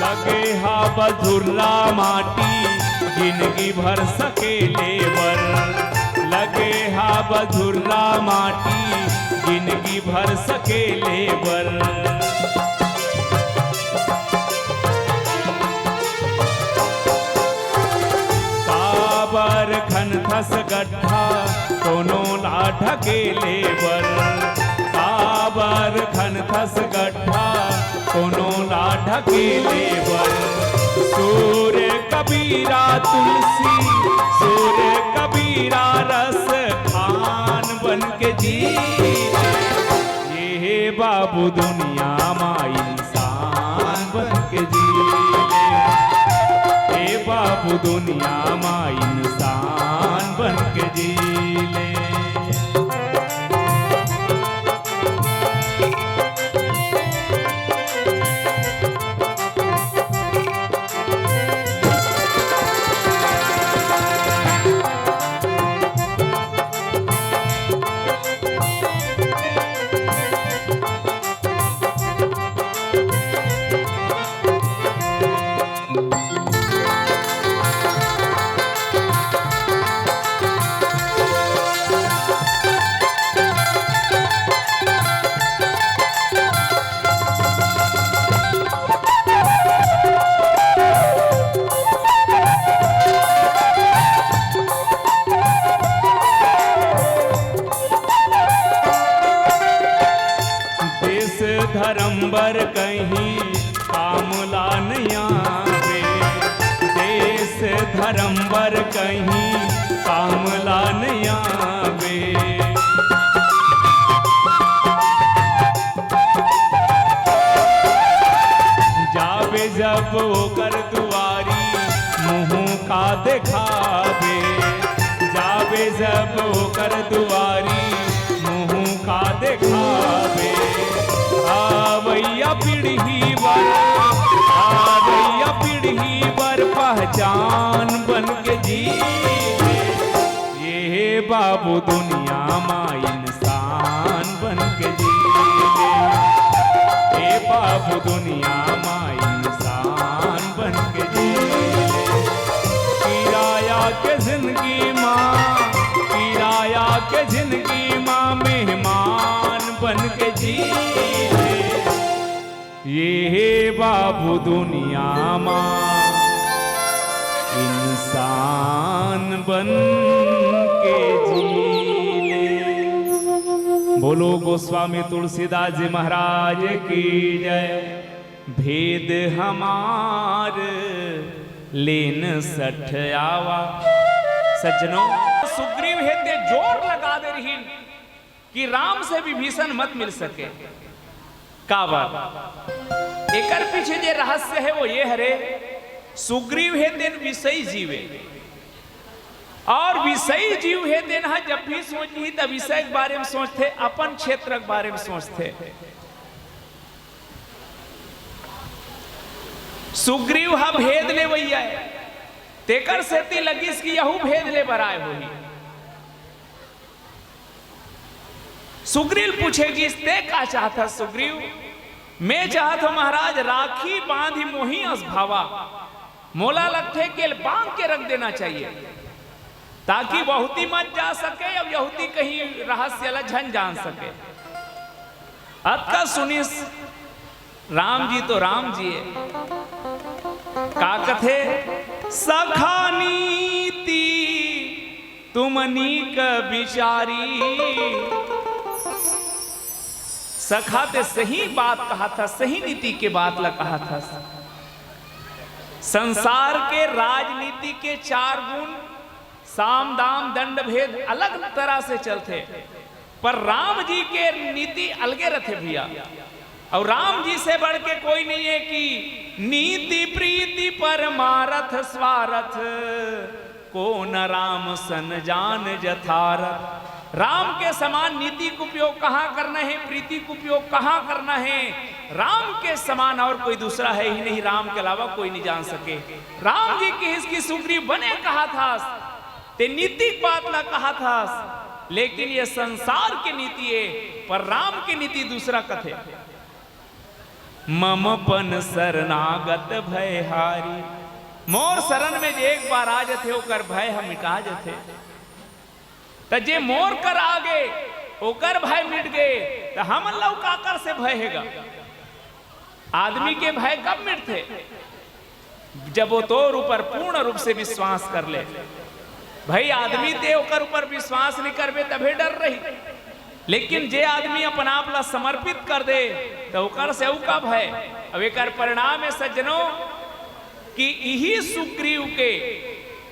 लगे हा बझुर्रा माटी, जिंदगी भर सकेले बर। लगे हा बझुर्रा माटी, जिंदगी भर सकेले बर। काबर खनथस गड्ढा कोनो ला ढकेले बर, काबर खनथस गड्ढा कोनो ला ढकेले बर। सूर कबीरा तुलसी, सूर कबीरा रस खान बन के जी ले, ये बाबू दुनिया मा इंसान बन के जी ले, ये बाबू दुनिया मा इंसान बन के जी ले। देश धर्म बर कहीं काम ला नइ आवे, देश धर्म बर कहीं काम ला नइ आवे। जाबे जब ओकर दुआरी, मुँह का देखाबे। जाबे जब ओकर दुआरी, मुँह का देखाबे। आवइया पीढ़ी बर, आवइया पीढ़ी बर पहचान बन के जी ले। ये बाबू दुनिया मा इंसान बन के जी ले, ए बाबू दुनिया मा इंसान बन के जी ले। किराया के जिंदगी मा, किराया के जिंदगी मा मेहमान बन के जी ले। ये बाबू दुनिया मा इंसान बन के जी ले। बोलो गोस्वामी तुलसीदास जी महाराज की जय। भेद हमार लेन सठ आवा। सज्जनों, सुग्रीव हे ते जोर लगा दे रहिन कि राम से विभीषण मत मिल सके। काबर? एकर पीछे जे रहस्य हे वो ये हरे, सुग्रीव हे तेन विषयी जीव ए, और विषयी जीव हे तेन ह जब भी सोचही त विषय के बारे में सोचथे, अपन क्षेत्र के बारे में सोचथे। सुग्रीव ह भेद लेवइया हे, तेकर सेती लगिस कि यहू भेद ले बर आय होही। सुग्रीव पूछे गिस, "ते का चाहत हस सुग्रीव?" "मैं चाहत हूं महाराज, राखी बांधी मोही अस भावा।" मोला लगथे कि एल बांध के रख देना चाहिए, ताकि वहुती मत जा सके, अब यहुती कहीं रहस्य ला झन जान सके। अतका सुनिस राम जी तो राम जी हे। का कथे? "सखा नीति तुम नीक बिचारी।" सखा, ते सही बात कहत हस, सही नीति के बात ला कहत हस। संसार के राजनीति के चार गुण, साम, दाम, दंड, भेद, अलग तरह से चलथे, पर राम जी के नीति अलगे रथे भैया। अउ राम जी से बढ़ के कोई नहीं है कि "नीति प्रीति परमारथ स्वारथ, को न राम सन जान जथारथ।" राम के समान नीति के उपयोग कहाँ करना है, प्रीति के उपयोग कहाँ करना है, राम के समान और कोई दूसरा है ही नहीं, राम के अलावा कोई नहीं जान सके। राम जी किहिस कि सुग्रीव, बने कहत हस, ते नीति के बात ला कहत हस, लेकिन ये संसार के नीति है, पर राम के नीति दूसरा कथे। "मम पन शरणागत भय हारी।" मोर शरण में जे एक बार आ जथे, ओकर भय ह मिटा जथे। त जे मोर कर आ गे, ओकर भय मिट गे, त हमन ला काकर से भय हेगा? आदमी के भय कब मिटथे? जब वो तोर ऊपर पूर्ण रूप से विश्वास कर ले। भाई, आदमी ते ओकर ऊपर विश्वास नहीं करबे, तभे डर रही। लेकिन जे आदमी अपन आप ला समर्पित कर दे, त ओकर से अउ का भय? अब एकर परिणाम है सज्जनों, कि इही सुग्रीव के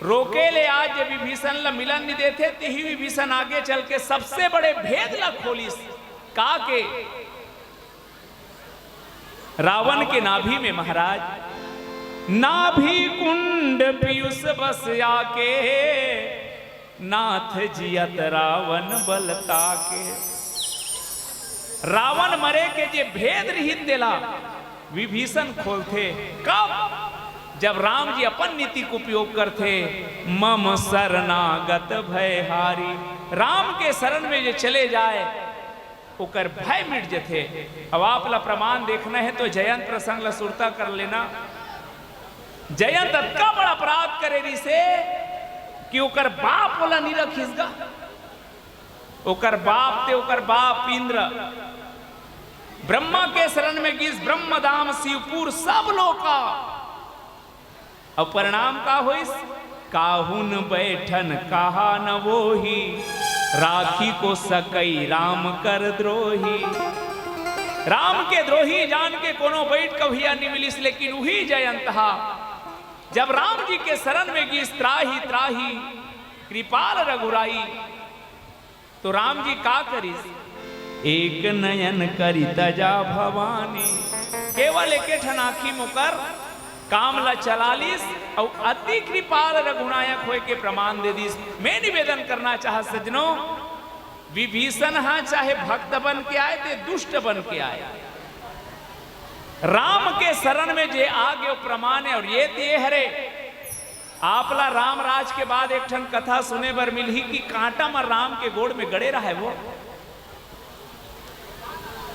रोके ले आज जे विभीषण ला मिलन नहीं देथे, तिही विभीषण आगे चल के सबसे बड़े भेद ला खोलिस। का के? रावण के नाभि में महाराज, "नाभि कुंड पीयूष बस आके, नाथ जियत रावण बल ताके।" रावण मरे के जे भेद रहिस तेला विभीषण खोलथे। कब? जब राम जी अपन नीति के उपयोग करथे, "मम शरणागत भय हारी।" राम के शरण में जे चले जाए, ओकर भय मिट जथे। अब आप ला प्रमाण देखना है तो जयंत प्रसंग ला सुरता कर लेना। जयंत अतका बड़ा अपराध करे रिसे कि ओकर बाप ओला नहीं रखिस गा। ओकर बाप ते ओकर बाप इंद्र ब्रह्मा के शरण में गिस, ब्रह्मधाम, शिवपुर, सब लोका। अउ परिणाम का होइस? "काहुन बैठन कहा न वोही, राखी को सकई राम कर द्रोही।" राम के द्रोही जान के कोनो बैठ कभिया नहीं मिलिस, लेकिन उही जयंत हा, जब राम जी के शरण में गिस, "त्राहि त्राहि कृपाल रघुराई," तो राम जी का करिस? "एक नयन करि तजा भवानी।" केवल एके ठन आँखी मोकर काम ला चला लिस, अउ अति कृपाल रघुनायक होय के प्रमाण दे दिस। मैं निवेदन करना चाहत सज्जनों, विभीषण हा चाहे भक्त बन के आए, ते दुष्ट बन के आए, राम के शरण में जे आ गयो प्रमाण है। और ये ते हरे, आपला राम राज के बाद एक ठन कथा सुने बर मिलही कि कांटा म राम के गोड़ में गड़े रहय वो।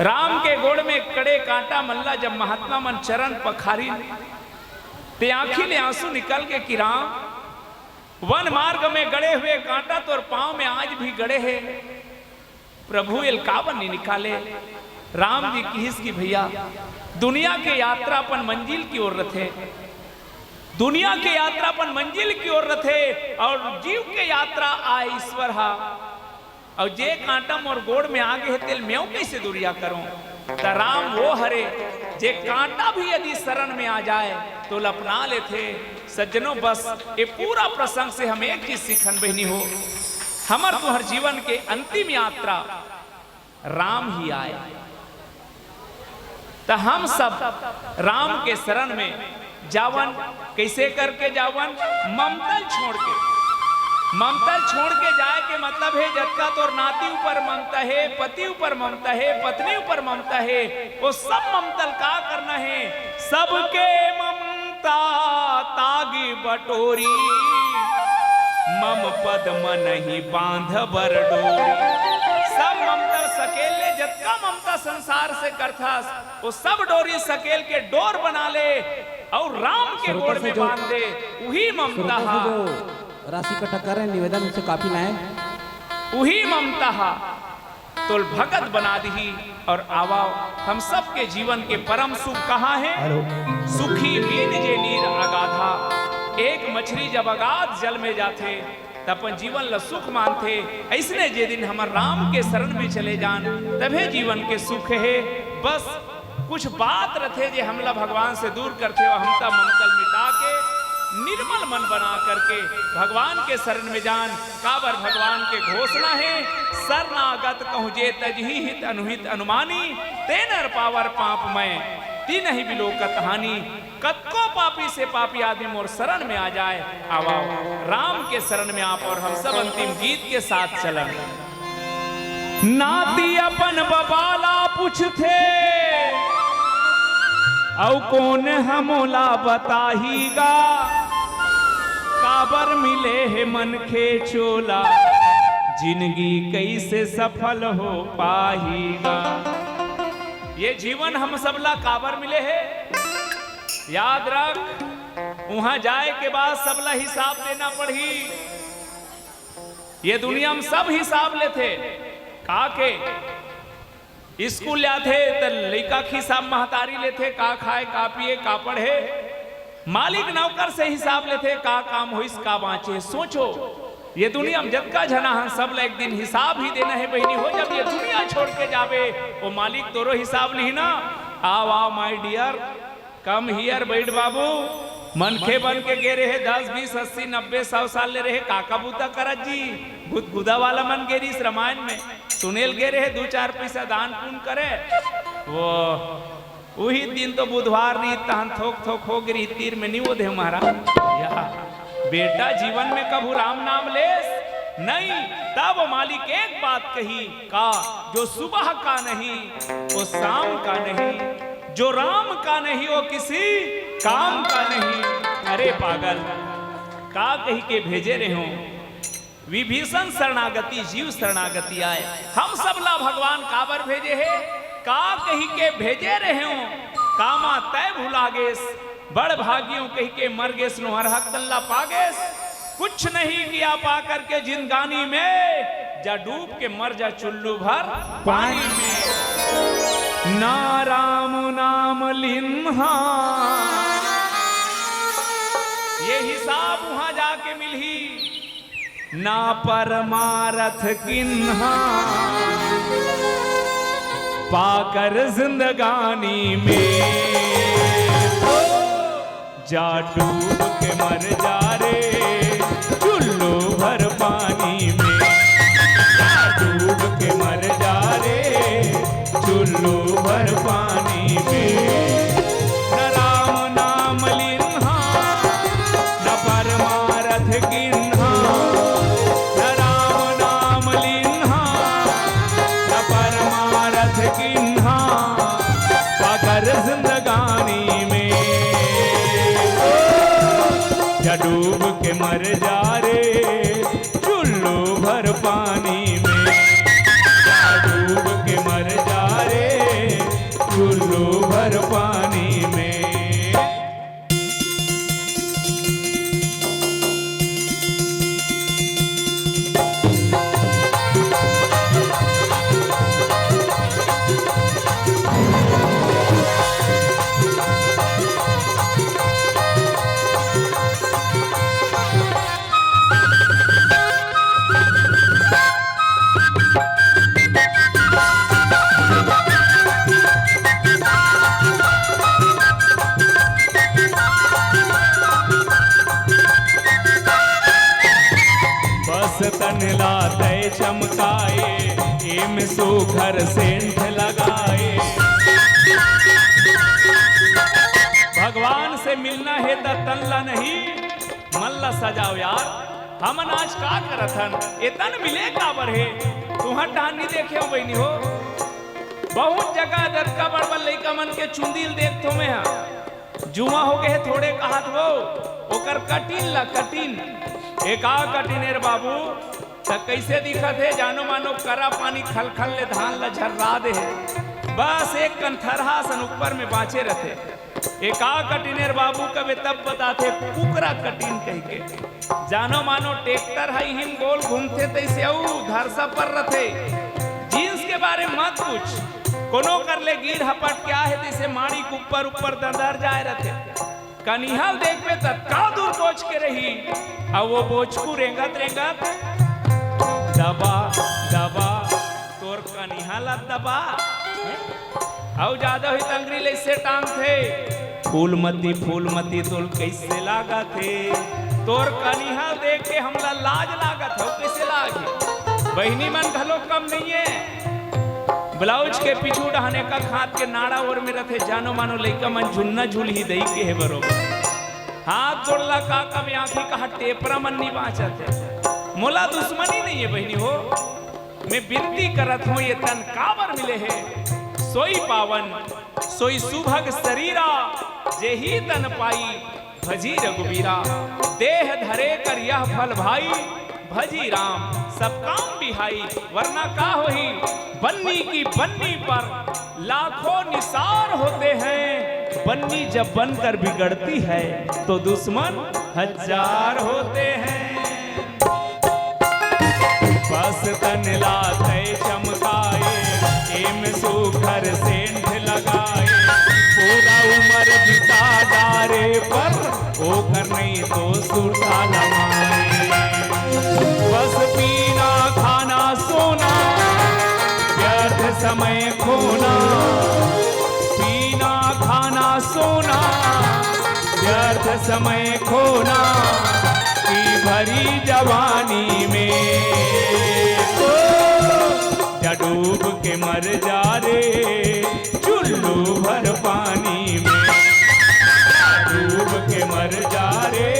राम के गोड़ में गड़े कांटा मन ला जब महात्मा मन चरण पखारिन, ते आंखी ले आंसू निकल के कि राम, वन मार्ग में गड़े हुए कांटा तोर पांव में आज भी गड़े हे। प्रभु एल काबर नहीं निकाले? राम जी किहिस कि भैया, दुनिया के यात्रा अपन मंजिल की ओर रथे, दुनिया के यात्रा अपन मंजिल की ओर रथे, और जीव के यात्रा आय ईश्वर हा। और जे कांटा मोर गोड़ में आगे हे, तेल मैं कैसे दूरिया करूं? त राम वो हरे, जे कांटा भी यदि शरण में आ जाए, तो लपना लेथे। सज्जनों, बस ये पूरा प्रसंग से हम एक चीज सीखन बहिनी हो, हमर तुहर जीवन के अंतिम यात्रा राम ही आए। त हम सब राम के शरण में जावन। कैसे करके जावन? ममतल छोड़ के। ममतल छोड़ के जाए के मतलब हे, जतका तोर नाती ऊपर ममता हे, पति ऊपर ममता हे, पत्नी ऊपर ममता हे, वो सब ममतल का करना हे? सबके मम ता तागी बटोरी, मम पद मनहि बांध बर डोरी। सब ममता सकेल ले, जतका ममता संसार से करथस, वो सब डोरी सकेल के डोर बना ले अउ राम के गोड़ में बांध दे, उही ममता हा। राशि का टक्कर है, निवेदन से काफी लाए। उही ममता हा तोल भगत बना दिही। और आवा, हम सबके जीवन के परम सुख कहाँ है? सुखी मीन जे नीर अगाधा। एक मछली जब अगाध जल में जाथे, त अपन जीवन ला सुख मानथे। ऐसने जे दिन हमर राम के शरण में चले जान, तभे जीवन के सुख है। बस कुछ बात रथे जे हमला भगवान से दूर करथे, अउ हमता ममतल मिटा के निर्मल मन बना करके भगवान के शरण में जान। काबर भगवान के घोषणा है, "शरणागत कहूँ जे तजही हित अनुहित अनुमानी, ते नर पावर पाप मैं, तिनहि बिलोकत हानि।" कतको पापी से पापी आदमी मोर शरण में आ जाए, आवा राम के शरण में आप और हम सब अंतिम गीत के साथ चलन। नाती अपन बबा ला पूछथे, अउ कोन हमोला बताही गा, काबर मिले हे मनखे चोला, जिंदगी कैसे सफल हो पाही गा। ये जीवन हम सब ला काबर मिले हे? याद रख, उहाँ जाए के बाद सबला हिसाब देना पड़ही। ये दुनिया में सब हिसाब लेथे। का के स्कूल जाथे त लइका के हिसाब महतारी लेथे, का खाए, का पिए, का पढ़े। मालिक नौकर से हिसाब लेथे, का काम होइस, का बाँचे। सोचो, ये दुनिया में जतका झना हन, सब ला एक दिन हिसाब ही देना है बहिनी हो। जब ये दुनिया छोड़ के जाबे, वो मालिक तोरो हिसाब लिही ना। आव, आव, my dear, come here, बैठ बाबू। मनखे बन के गे रहे, दस, बीस, अस्सी, नब्बे, सौ साल ले रहे, का का बूता करत जी? गुदगुदा वाला मन गे रहिस रामायण में, सुने ल गे रहे, दू चार पैसा दान पुण्य करे। वो उही दिन तो बुधवार रहिस, तहन थोक थोक हो गे रहिस, तीर में नी ओधे महाराज। या बेटा, जीवन में कभू राम नाम लेस नहीं, तब मालिक एक बात कही, का जो सुबह का नहीं, वो शाम का नहीं, जो राम का नहीं, वो किसी काम का नहीं। अरे पागल, का कही के भेजे रहे हो? विभीषण शरणागति, जीव शरणागति आय। हम सब ला भगवान काबर भेजे हे? का कही के भेजे रहे हो? कामा तै भुला गेस, बड़ भागियों कही के मर गेस, नोहर हक तल्ला पा गेस। कुछ नहीं किया पा करके जिंदगानी में, जा डूब के मर जा चुल्लू भर पानी में। ना राम नाम लिन्हा, ये हिसाब वहां जाके मिलही। ना परमारथ किन्हा, पाकर जिंदगानी में। जा डूब के मर जा रे, चुल्लू भर पानी में। जा डूब के मर जा रे, चुल्लू भर पानी में। न राम नाम लिन्हा, न परमारथ किन्हा, न राम नाम लिन्हा, न परमारथ किन्हा, पाकर जिंदगानी में। जा डूब के मर जा रे, चुल्लू भर पानी में। जा डूब के मर जा रे, चुल्लू भर पानी में। बस तन ला तै चमकाए, एम सुघर सेंट लगाए। भगवान से मिलना हे त तन ला नहीं, मन ला सजाव यार। हमन आज का करत हन? ए तन मिले काबर हे? तुहर डहान नी देखे हो बहिनी हो। बहुत जगह जतका बड़ बड़ लइका मन के चुंदी ल देखथो मैं हा। जुआ हो गे हे थोड़े कहत वो, ओकर कटिन ला कटिन। ए का कटिन ए रे बाबू, त कइसे दिखत हे? जानो मानो करा पानी खलखल ले धान ला झर्रा दे हे। बस एक कन थरहा असन ऊपर में बाँचे रथे। ए का कटिन ए रे बाबू कबे तब बताथे कुकरा कटिन कहिके। जानो मानो ट्रैक्टर ह इहिन गोल घूमथे तइसे अउ धरसा पर रथे। जींस के बारे मत पूछ, कोनो कर ले गिर हपट के आहे तइसे माड़ी के ऊपर ऊपर दंदर जाए रथे। कनिहा ल देखबे त का दूर बोच के रही, अउ वो बोचकू रेंगत रेंगत दबा दबा तोर कनिहा ला दबा। अउ जादा होही त अंगरी ले से टांगथे, फूलमती फूलमती तोल कइसे लागत हे? तोर कनिहा देख के हमला लाज लागत हे, कइसे लाज हे? बहिनी मन घलो कम नइये। ब्लाउज के पीछू डहने का हाथ के नाड़ा ओर में रथे, जानो मानो लइका मन झुन्ना झुलही दई के हे बरोबर। हाथ जोड़ला का कम आँखी कहा टेपरा मन नी बाँचत हे। मोला दुश्मनी नइये बहिनी हो, मैं बिनती करत हों, ये तन काबर मिले हे? सोई पावन, सोई सुभग सरीरा, जेही तन पाई, भजी रघुबीरा। देह धरे कर यह फल भाई, भजी राम, सब काम बिहाई। वरना का होही, बन्नी की बन्नी पर लाखों निसार होते हैं, बन्नी जब बनकर बिगड़ती है, तो दुश्मन हजार होते हैं। बस तन ला तय चमकाए, एम सुघर सेंध लगाए, पूरा उमर बिता डारे पर ओखर नहीं तो सुरता लमाए। बस पीना खाना सोना, व्यर्थ समय खोना, पीना खाना सोना, व्यर्थ समय खोना, की भरी जवानी में तो या डूब के मर जा रे चुल्लू भर पानी में, या डूब के मर जा रे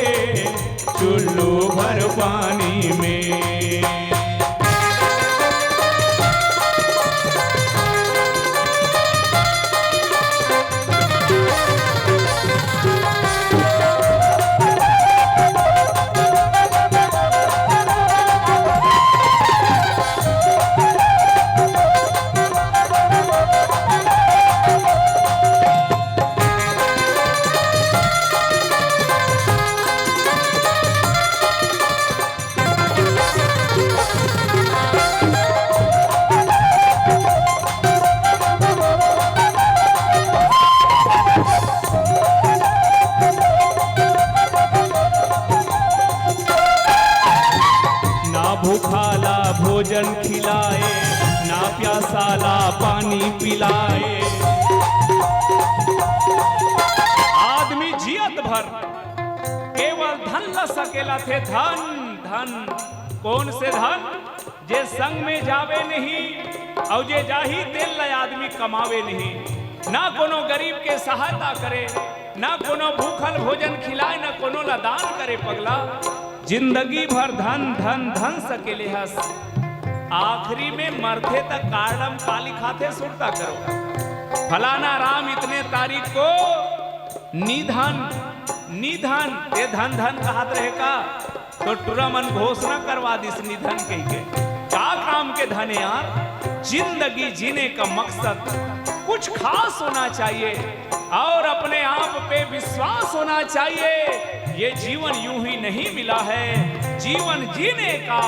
चुल्लू भर पानी में। ना भूखाला भोजन खिलाए, ना प्यासाला पानी पिलाए। आदमी जियत भर केवल धन ल सकेला थे, धन, धन। कोन से धन? जे संग में जावे नहीं, अउ जे जाही तेल ल आदमी कमावे नहीं। ना कोनो गरीब के सहायता करे, ना कोनो भूखल भोजन खिलाए, ना कोनो ल दान करे पगला। जिंदगी भर धन, धन, धन सकेले हस, आखिरी में मरथे त card म का लिखाथे सुरता करो। फलाना राम इतने तारीख को निधन, निधन, ये धन धन कहत रहे का? तो टुरा मन घोषणा करवा दिस निधन कहिके। का काम के धन यार? जिंदगी जीने का मकसद कुछ खास होना चाहिए और अपने आप पे विश्वास होना चाहिए। ये जीवन यूं ही नहीं मिला है, जीवन जीने का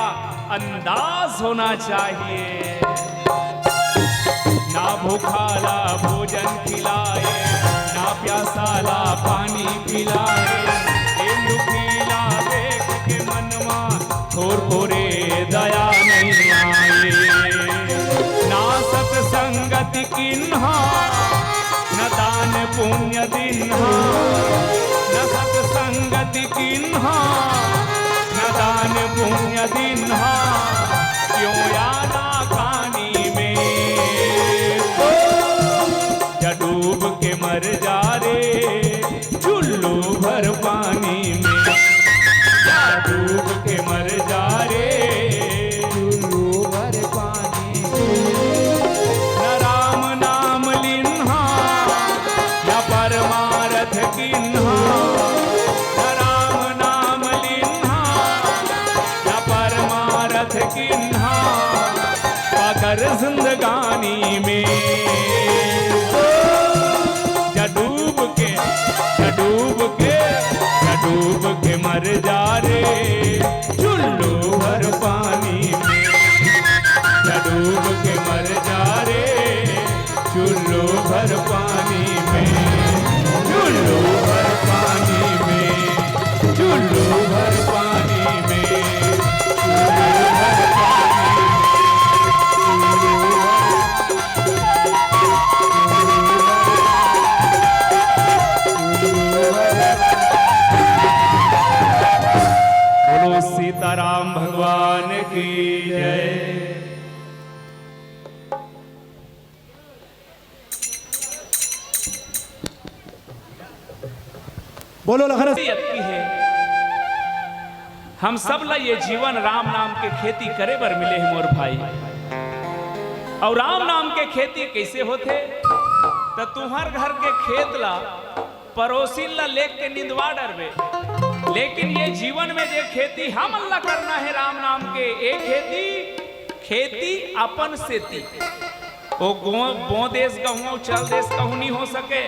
अंदाज होना चाहिए। ना भूखाला भोजन खिलाए, ना प्यासाला पानी पिलाए। ए दुखीला देख के मनवा थोर थोरे दया नहीं आए। ना सत्संगति किन्हा, न दान पुण्य दिन्हा, न सत्संगति किन्हा, न दान पुण्य दिन्हा, क्यों आना कानी में तो या डूब के मर जा रे चुल्लू भर पानी में, या डूब के मर जा रे चुल्लू भर पानी में। न राम नाम लिन्हा, न परमारथ की किन्हा पाकर जिंदगानी में। ओ, जा डूब के, जा डूब के, जा डूब के मर जा रे, चुल्लू भर पानी में। जा डूब के मर जा रे, चुल्लू भर पानी में, चुल्लू भर पानी में, चुल्लू भर पानी में, चुल्लू भर पानी में, चुल्लू भर, चुल्लू भर, चुल्लू भर। बोलो सीताराम भगवान की जय। बोलो लखन। अतकी हे। हम सब ला ये जीवन राम नाम के खेती करे बर मिले हे मोर भाई। अउ राम नाम के खेती कइसे होथे? त तुंहर घर के खेत ला परोसिन ला लेग के निंदवा डरबे, लेकिन ये जीवन में जे खेती हमन ला करना हे राम नाम के, ए खेती, खेती अपन सेती। ओ गो-, बो देस गहूं, चल देस कहूं, नी हो सके।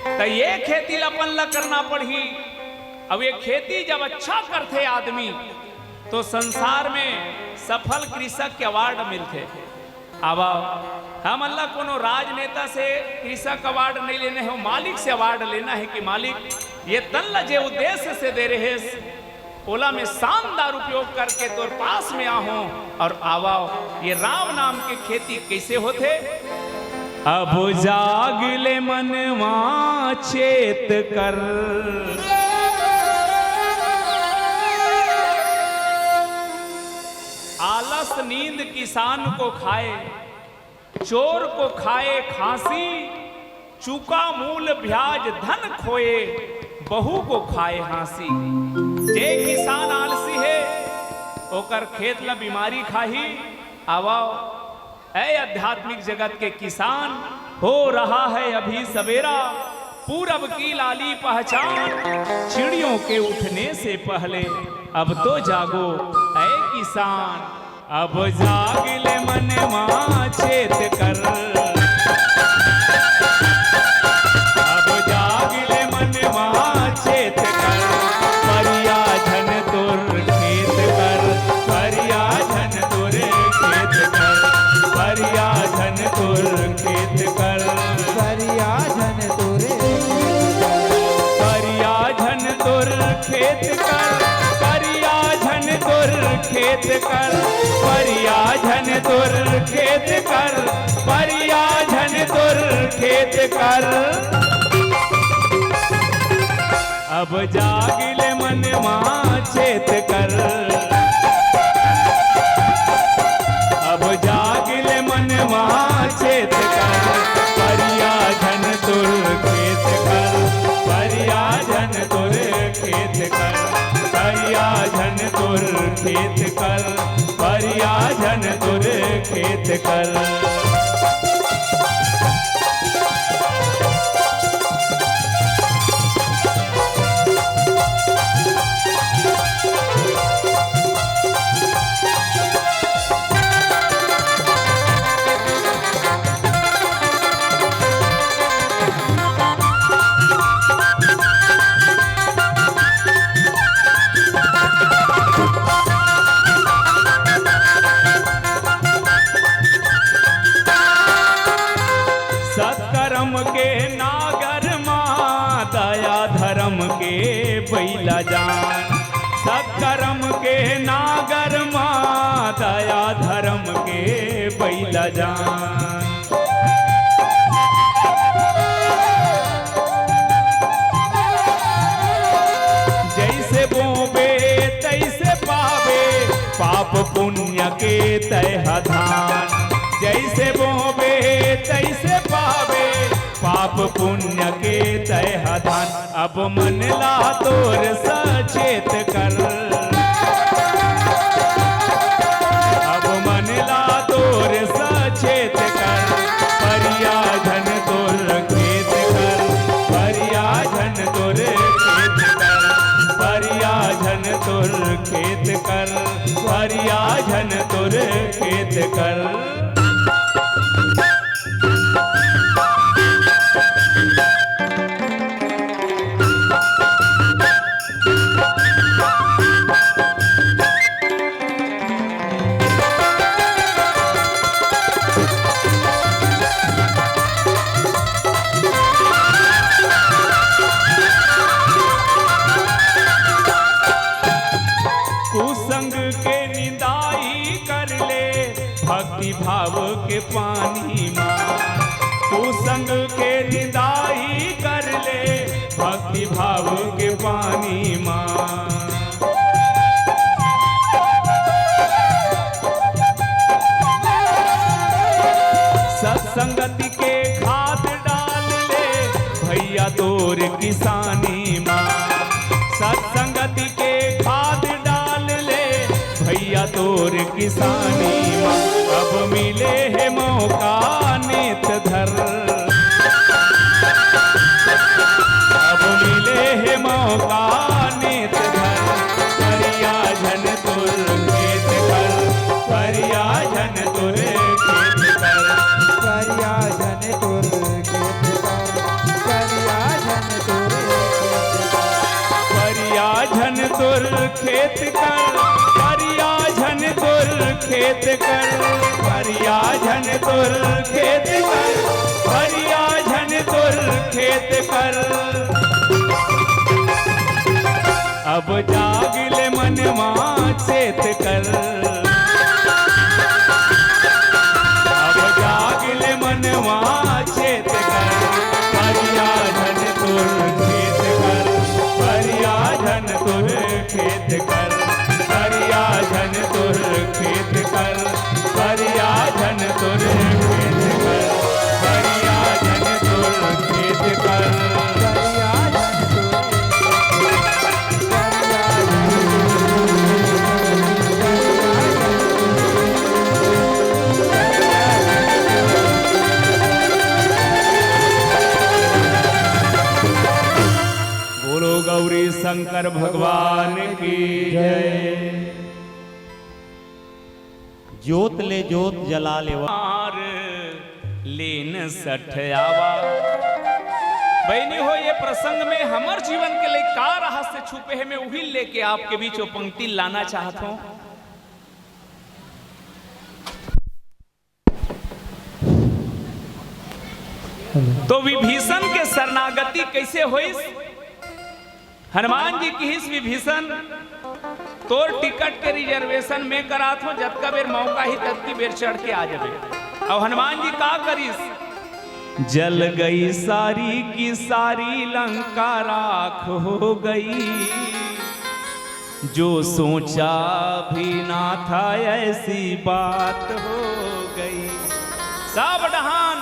त ये खेती ल अपन ल करना पड़ही। अब ये खेती जब अच्छा करथे आदमी, तो संसार में सफल कृषक के अवार्ड मिलथे। अब हमन ल कोनो राजनेता से कृषक अवार्ड नहीं लेना हे, वो मालिक से अवार्ड लेना हे कि मालिक, ये तन ल जे उद्देश्य से दे रहे, ओला मैं शानदार उपयोग करके तोर पास में आहूं अउ आवाव। ये राम नाम के खेती कइसे होथे? अब जाग ले मनवा चेत कर, आलस नींद किसान को खाए, चोर को खाए खांसी, चुका मूल ब्याज धन खोए, बहू को खाए हाँसी। जे किसान आलसी हे, ओकर खेत ल बीमारी खाही। आवव, ऐ आध्यात्मिक जगत के किसान, हो रहा है अभी सवेरा, पूरब की लाली पहचान, चिड़ियों के उठने से पहले अब तो जागो ऐ किसान। अब जाग ले मनवा चेत कर, अब जाग ले मनवा चेत कर, परिया झन तोर खेत कर, परिया झन तोर खेत कर, परिया झन तोर खेत कर। परिया झन तोर खेत कर, परिया झन तोर खेत कर, परिया झन तोर खेत कर, परिया झन तोर खेत कर, परिया झन तोर खेत कर। अब जाग ले मनवा चेत कर, अब जाग ले मनवा चेत कर, परिया झन तोर खेत कर, परिया झन तोर खेत कर, परिया झन तोर खेत कर, परिया झन तोर खेत कर। सत्कर्म के नागर मा, दया धर्म के बइला जान। सत्कर्म के नागर मा, दया धर्म के बइला जान। जइसे बोबे तइसे पाबे, पाप पुण्य के तय ह धान। जइसे बोबे तइसे पाबे, पाप पुण्य के तय ह धान। अब मन ला तोर सचेत कर, अब मन ला तोर सचेत कर, परिया झन तोर खेत कर, परिया झन तोर खेत कर, परिया झन तोर खेत कर। फरिया झन तोर खेत कर। कुसंग के निंदाई कर ले भक्ति भाव के पानी मा। कुसंग के निंदाई कर ले भक्ति भाव के पानी मा। सत्संगति के खाद डाल ले भैया तोर किसानी मा। सत्संगति के खाद डाल ले भैया तोर किसानी मा। अब मिले हे मौका नेत धर। अब मिले हे मौका नेत धर। फरिया झन तोर खेत कर। फरिया झन तोर खेत कर। फरिया झन तोर खेत कर। फरिया झन तोर खेत कर। फरिया झन तोर खेत कर। फरिया झन तोर खेत कर। फरिया झन तोर खेत कर। फरिया झन तोर खेत कर। अब जाग ले मनवा चेत कर। अब जाग ले मनवा चेत कर। फरिया झन तोर खेत कर। फरिया झन तोर खेत कर। फरिया झन तोर खेत कर। फरिया झन तोर खेत कर। फरिया झन तोर खेत कर। फरिया झन तोर बोलो गौरी शंकर भगवान की जय। जोत ले जोत जला लेवा। मार लेन सठ आवा। बहिनी हो, ये प्रसंग में हमर जीवन के लिए का रहस्य छुपे हे, मैं उही लेके आपके बीच वो पंक्ति लाना चाहत हूँ। तो विभीषण के शरणागति कैसे होइस? हनुमान जी किहिस, "विभीषण, तोर टिकट के रिजर्वेशन मैं करात हूँ, जतका बेर मौका ही ततकी बेर चढ़ के आ जाबे।" अउ हनुमान जी का करिस? जल गई सारी की सारी लंका राख हो गई, जो सोचा भी ना था ऐसी बात हो गई। सब डहान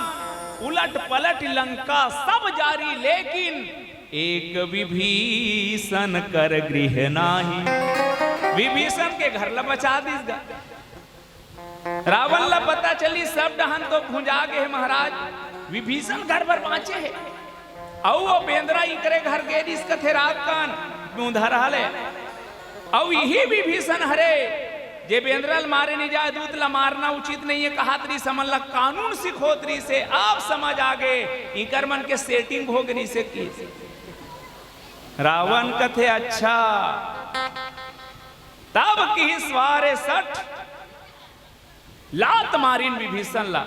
उलट पलट लंका सब जारी, लेकिन एक विभीषण कर गृह नाही। विभीषण के घर ला बचा दिस गा। रावण ला पता चली सब डहन तो भुंजा गे हे महाराज, विभीषण घर बर बांचे हे। अउ वो बेंदरा इकरे घर गे रिस कथे रात कान मुंधरहा ले। अउ इही विभीषण हरे जे बेंदरा ल मारे नहीं जाए, दूत ला मारना उचित नहीं है, कहत रिस, हमन ला कानून सिखोत रिस हे, अब समझ आ गे, इकर मन के सेटिंग हो गे रिस हे कि। रावण कथे, "अच्छा।" तब किहिस, "वारे सठ।" लात मारिन विभीषण ला।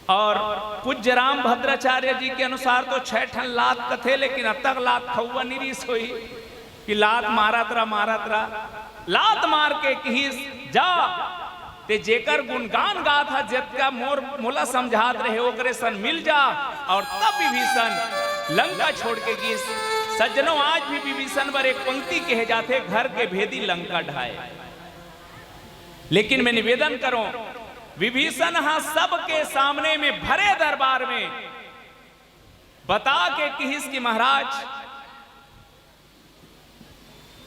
और पूज्य राम भद्राचार्य जी के अनुसार तो छह ठन लात कथे, लेकिन अतक लात खउवा नी रिस होही कि लात मारत रह, मारत रह। लात मार के किहिस, "जा, ते जेकर गुणगान गात हा, जतका मोर, मोला समझात रहे, ओकरे सन मिल जा।" और तब विभीषण लंका छोड़ के गिस। सज्जनों, आज भी विभीषण बर एक पंक्ति कहे जाथे, "घर के भेदी लंका ढाए।" लेकिन मैं निवेदन करूं, विभीषण हा सबके सामने में, भरे दरबार में बता के किहिस कि महाराज,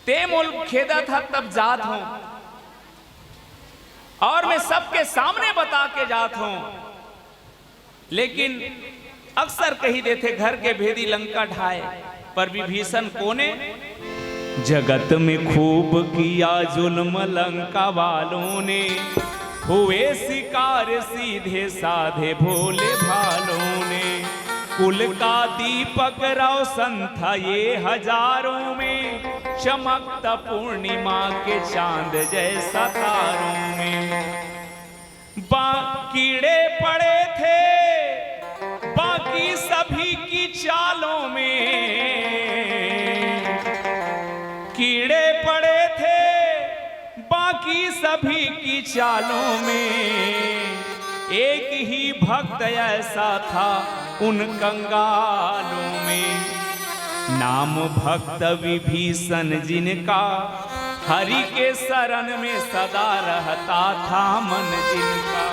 ते मोल खेदत हा तब जात हूं, और मैं सबके सामने बता के जात हूं, लेकिन अक्सर कही देथे, "घर के भेदी लंका ढाए", पर विभीषण कोने? जगत में खूब किया जुल्म लंका वालों ने, हुए शिकार सीधे साधे भोले भालों ने। कुल का दीपक रोशन था ये हजारों में, चमकता पूर्णिमा के चांद जैसा तारों में। बा- कीड़े पड़े थे बाकी सभी की चालों में, कीड़े पड़े थे बाकी सभी की चालों में। एक ही भक्त ऐसा था उन कंगालों में, नाम भक्त विभीषण जिनका, हरि के शरण में सदा रहता था मन जिनका।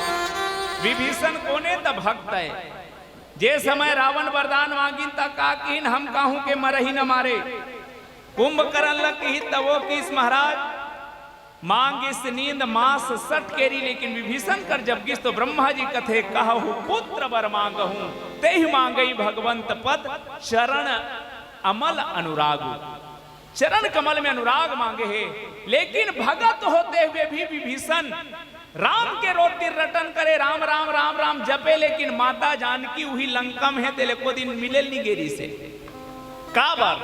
विभीषण कोने त भक्त है। जे समय रावण वरदान मांगिन त का किन, हम काहू के मरही न मारे। कुंभकर्ण ल किही त वो किस महाराज, मांगिस नींद मास सठ केरी, लेकिन विभीषण कर जब गिस तो ब्रह्मा जी कथे, कहहु पुत्र वर मांगहु, तेहि मांगई भगवंत पद, चरण अमल अनुरागु। चरण कमल में अनुराग मांगे हे, लेकिन भगत होते हुए भी विभीषण राम के रोज दिन रटन करे, राम राम राम राम जपे, लेकिन माता जानकी उही लंका में हे, तेला एको दिन मिले ल नी गे रिहिसे। काबर?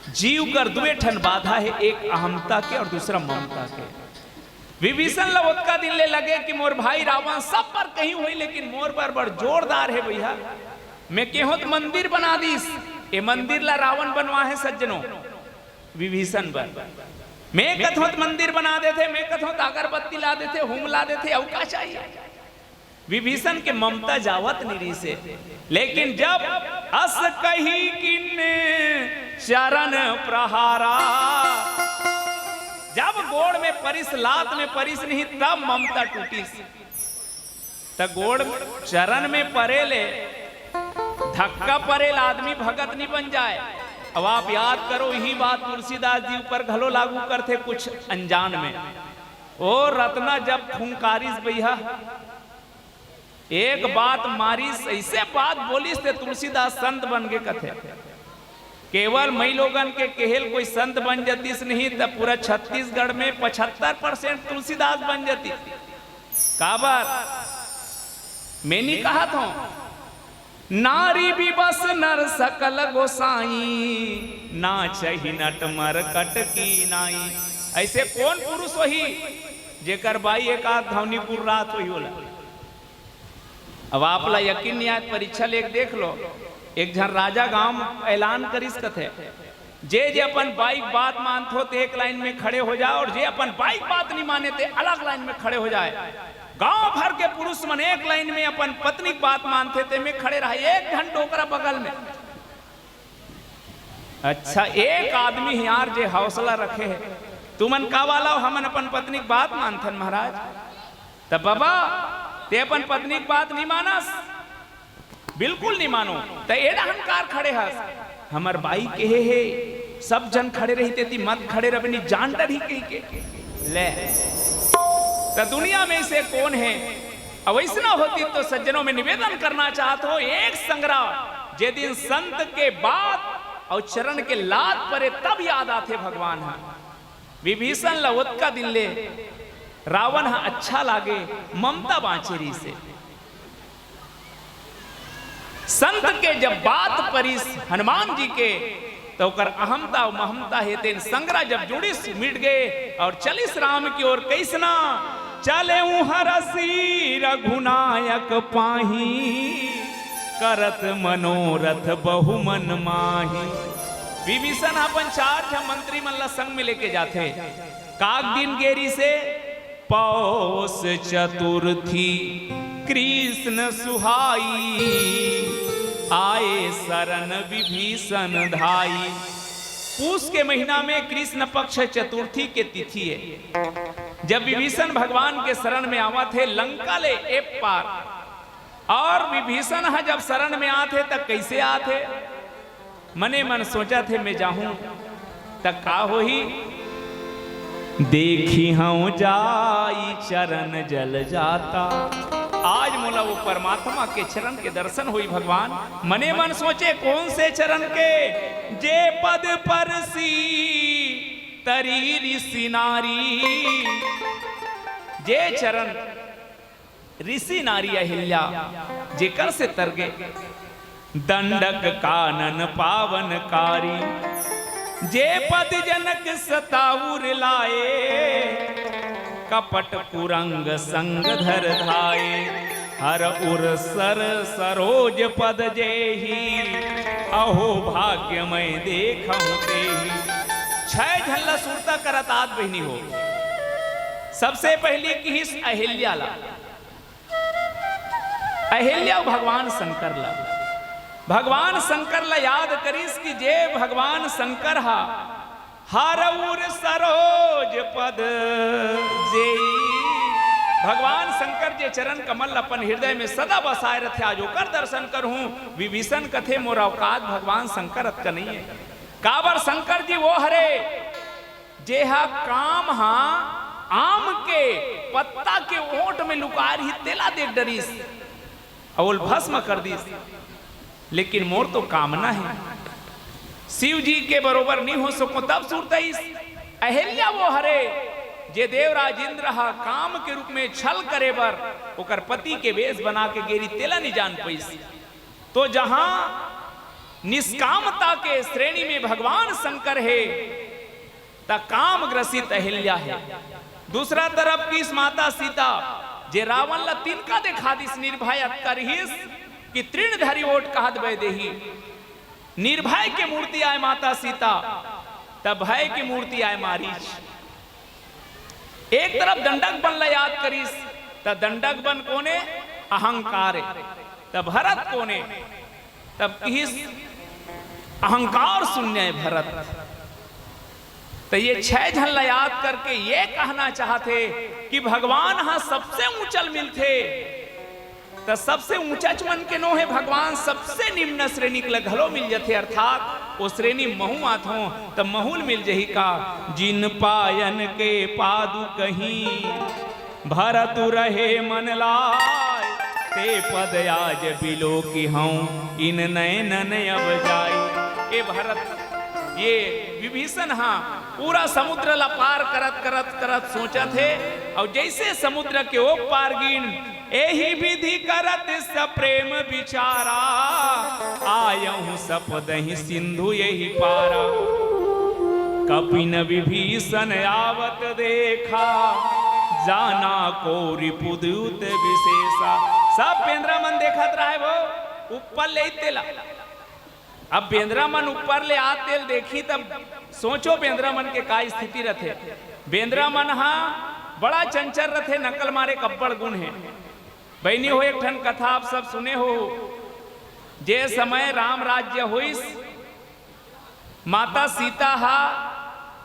जीव कर दुए ठन बाधा हे, एक अहमता के और दूसरा ममता के। विभीषण ल ओतका दिन ले लगे कि मोर भाई रावण सब बर कहीं होही, लेकिन मोर बर बड़ जोरदार हे भैया। मैं केहों त मंदिर बना दिस, ए मंदिर ला रावण बनवाहे सज्जनों, विभीषण बर। मैं कथों त मंदिर बना देथे, मैं कथों त अगरबत्ती ला देथे, हूम ला देथे, अउ का चाहिए? विभीषण के ममता जावत नी रिहिसे। लेकिन जब अस कही किन चरण प्रहारा, जब गोड़ में परिस, लात में परिस नहीं, तब ममता टूटिस। त गोड़ चरण में परे ले, धक्का परे ले आदमी भगत नी बन जाए। अब आप याद करो, यही बात तुलसीदास जी ऊपर घलो लागू करथे कुछ अनजान में। ओ रतना जब फुंकारिस भैया, एक बात मारिस, ऐसे बात बोलिस ते तुलसीदास संत बन के कथे। केवल मई लोगन के केहेल कोई संत बन जतिस नहीं, त पूरा छत्तीसगढ़ में पचहत्तर परसेंट तुलसीदास बन जतिस। काबर? मैं नी कहत हों, नारी विवश नर सकल गोसाई, नाचहि नट मरकट की नाई। ऐसे कोन पुरुष होही जेकर बाई एक आध धौनी पुर्रात होही ओला? अब आप ला यकीन नहीं आए, परीक्षा लेके देख लो। एक झन राजा गांव में ऐलान करिस कथे, जे जे अपन बाई के बात मानथो ते एक लाइन में खड़े हो जाए, और जे अपन बाई के बात नहीं माने ते अलग लाइन में खड़े हो जाए। गांव भर के पुरुष मन एक लाइन में अपन पत्नी के बात मानथे, ते में खड़े रहे, एक झन डोकरा बगल में। अच्छा, एक आदमी हे यार जे हौसला रखे हे। तुमन का वाला हो, हमन अपन पत्नी के बात मानथन महाराज। त बाबा, ते अपन पत्नी के बात नहीं मानस, बिल्कुल नहीं मानो, त ए डहन काबर खड़े हस? हमर बाई केहे हे, सब झन खड़े रही, तेती मत खड़े रहे, नहीं जान डरही कहिके। ले, त दुनिया में ऐसे कोन हे? अब ऐसना होतिस तो सज्जनों, मैं निवेदन करना चाहत हों, एक संघरा जे दिन संत के बात और चरण के लात परे, तब याद आथे भगवान ह। विभीषण ला ओतका दिन ले रावण ह अच्छा लागे, ममता बांचे रिहिसे। संत के जब बात परिस हनुमान जी के, त ओकर अहमता अउ महमता हे तेन संघरा जब जुड़िस, मिट गे और चलिस राम की ओर। कइसना? चलेउ हरषि रघुनायक पाही, करत मनोरथ बहु मन माही। विभीषण अपन चार झन मंत्री मन ला संग में लेके जाथे। काग दिन गे रिहिसे? पौष चतुर्थी कृष्ण सुहाई, आए शरण विभीषण धाई। पूस के महीना में कृष्ण पक्ष चतुर्थी के तिथि हे, जब विभीषण भगवान के शरण में आवत हे लंका ले ए पार। और विभीषण ह जब शरण में आत हे, त कइसे आत हे? मने मन सोचत हे, मैं जाहूं त का होही? देखिहौं जाई चरण जल जाता। आज ला वो परमात्मा के चरण के दर्शन होई भगवान। मने मन सोचे, कौन से चरण के? जे पद परसी तरी ऋषि नारी। जे चरण ऋषि नारी अहिल्या जेकर से तरगे, दंडक कानन पावनकारी। जे पद जनक सताउर लाए, कपट कुरंग संग धर धाए। हर उर सर सरोज पद जेहि, अहो भाग्य मैं देखहु तेहि। छह झन ला सुरता करत आत बहिनी हो। सबसे पहली किहिस अहिल्या ला। अहिल्या भगवान शंकर ला, भगवान शंकर ला याद करिस कि जे भगवान शंकर हा हर उर सरोज पद जेई। भगवान शंकर जे चरण कमल अपन हृदय में सदा बसाए रथे, आज ओकर दर्शन करहूं। विभीषण कथे, मोर औकात भगवान शंकर अतका नहीं है। काबर शंकर जी वो हरे जेहा काम हा आम के पत्ता के ओंठ में लुकाए रही, तेला देख डरिस अउ ओल भस्म कर दिस। लेकिन मोर तो कामना है, शिव जी के बरोबर नहीं हो सको। तब सुरतइस अहिल्या वो हरे जे देवराज इंद्र हा काम के रूप में छल करे बर ओकर पति के वेश बना के गेरी, तेला नहीं जान पइस। तो जहां निष्कामता के श्रेणी में भगवान शंकर है, त काम ग्रसित अहिल्या है। दूसरा तरफ किहिस माता सीता, जे रावण ला तिनका देखा दिस, निर्भय अतका रिहिस कि तृण धरी ओट कहत बय देही। निर्भय के मूर्ति आय माता सीता, त भय के मूर्ति आय मारीच। एक तरफ दंडक बन ला याद करिस, त दंडक बन कोने? अहंकार है। त भरत कोने? तब किहिस अहंकार शून्य है भरत। त ये छह झन ला याद करके ये कहना चाहत हे कि भगवान हा सबसे ऊंचल मिलथे, त सबसे ऊंचच मन के नो हे भगवान, सबसे निम्न श्रेणी के ला घलो मिल जथे, अर्थात वो श्रेणी महू आथों त महूल मिल जही का। जिन पायन के पादु कहीं भरतु रहे मन लाय, ते पद आज बिलोकिहौं इन नैनन अब जाय। ए भरत, ये विभीषण हा पूरा समुद्र ला पार करत करत करत सोचत हे, अउ जैसे समुद्र के ओ पार गिन, एही विधि करत सप्रेम विचारा, आयहु सपदहि सिंधु यही पारा। कपिन विभीषण आवत देखा, जाना को रिपुदूत विशेषा। सब बेंदरा मन देखत रहे वो ऊपर ले तेला। अब बेंदरा मन ऊपर ले आ तेल देखी, तब सोचो बेंदरा मन के का स्थिति रथे। बेंदरा मन हा बड़ा चंचल रथे, नकल मारे कब्बड़ गुण है। बहिनी हो, एक ठन कथा आप सब सुने हो, जे समय राम राज्य होइस, माता सीता हा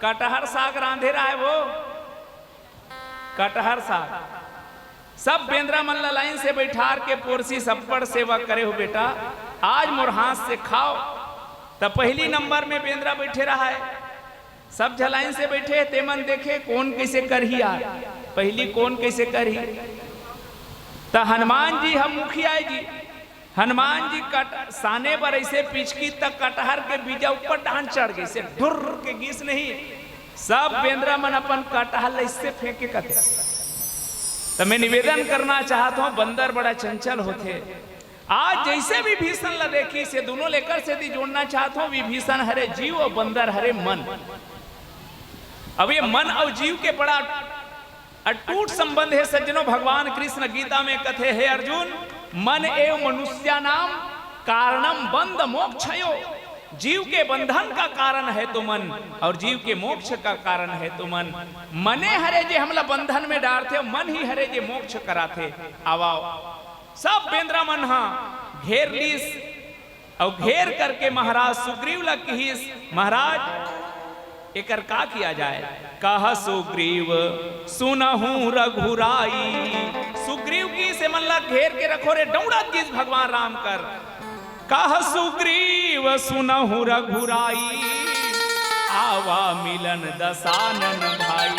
कटहर साग रांधे रहे वो, कटहर साग। सब बेंदरा मन ला लाइन से बैठार के पोरसी सब्बड़ सेवा करे हो बेटा, आज मोर हाथ से खाओ। त पहली नंबर में बेंदरा बैठे रहा है, सब झलाइन से बैठे हे, तेमन देखे कोन कैसे करही यार, पहली कोन कैसे करही। त हनुमान जी हम मुखिया जी, हनुमान जी कट साने बर ऐसे पिचकी त कटहर के बीजा ऊपर डांड चढ़ गई, से ढुर्र के गिस नहीं। सब बेंदरा मन अपन कटहर ला इससे फेंके कथे। त मैं निवेदन करना चाहत हूँ, बंदर बड़ा चंचल होथे। आज जैसे विभीषण ला देखिस, ये दोनों ला एकर सेती जोड़ना चाहत हूँ, विभीषण हरे जीव अउ बंदर हरे मन। अब ये मन अउ जीव के बड़ा अटूट संबंध हे सज्जनों। भगवान कृष्ण गीता में कथे, हे अर्जुन, मन एव मनुष्यानाम कारणम बंध मोक्षयो। जीव के बंधन का कारण है तो मन, अउ जीव के मोक्ष का कारण है तो मन। मने हरे जे हमला बंधन में डारथे, मन ही हरे जे मोक्ष कराथे। आवा, सब बेंदरा मन हा घेर लीस, अउ घेर करके महाराज सुग्रीव ला किहिस, महाराज, एकर का किया जाए? कह सुग्रीव सुनहु रघुराई। सुग्रीव किहिस, एमन ला घेर के रखो रे, डौड़त गिस भगवान राम कर। कह सुग्रीव सुनहु रघुराई, आवा मिलन दसानन भाई।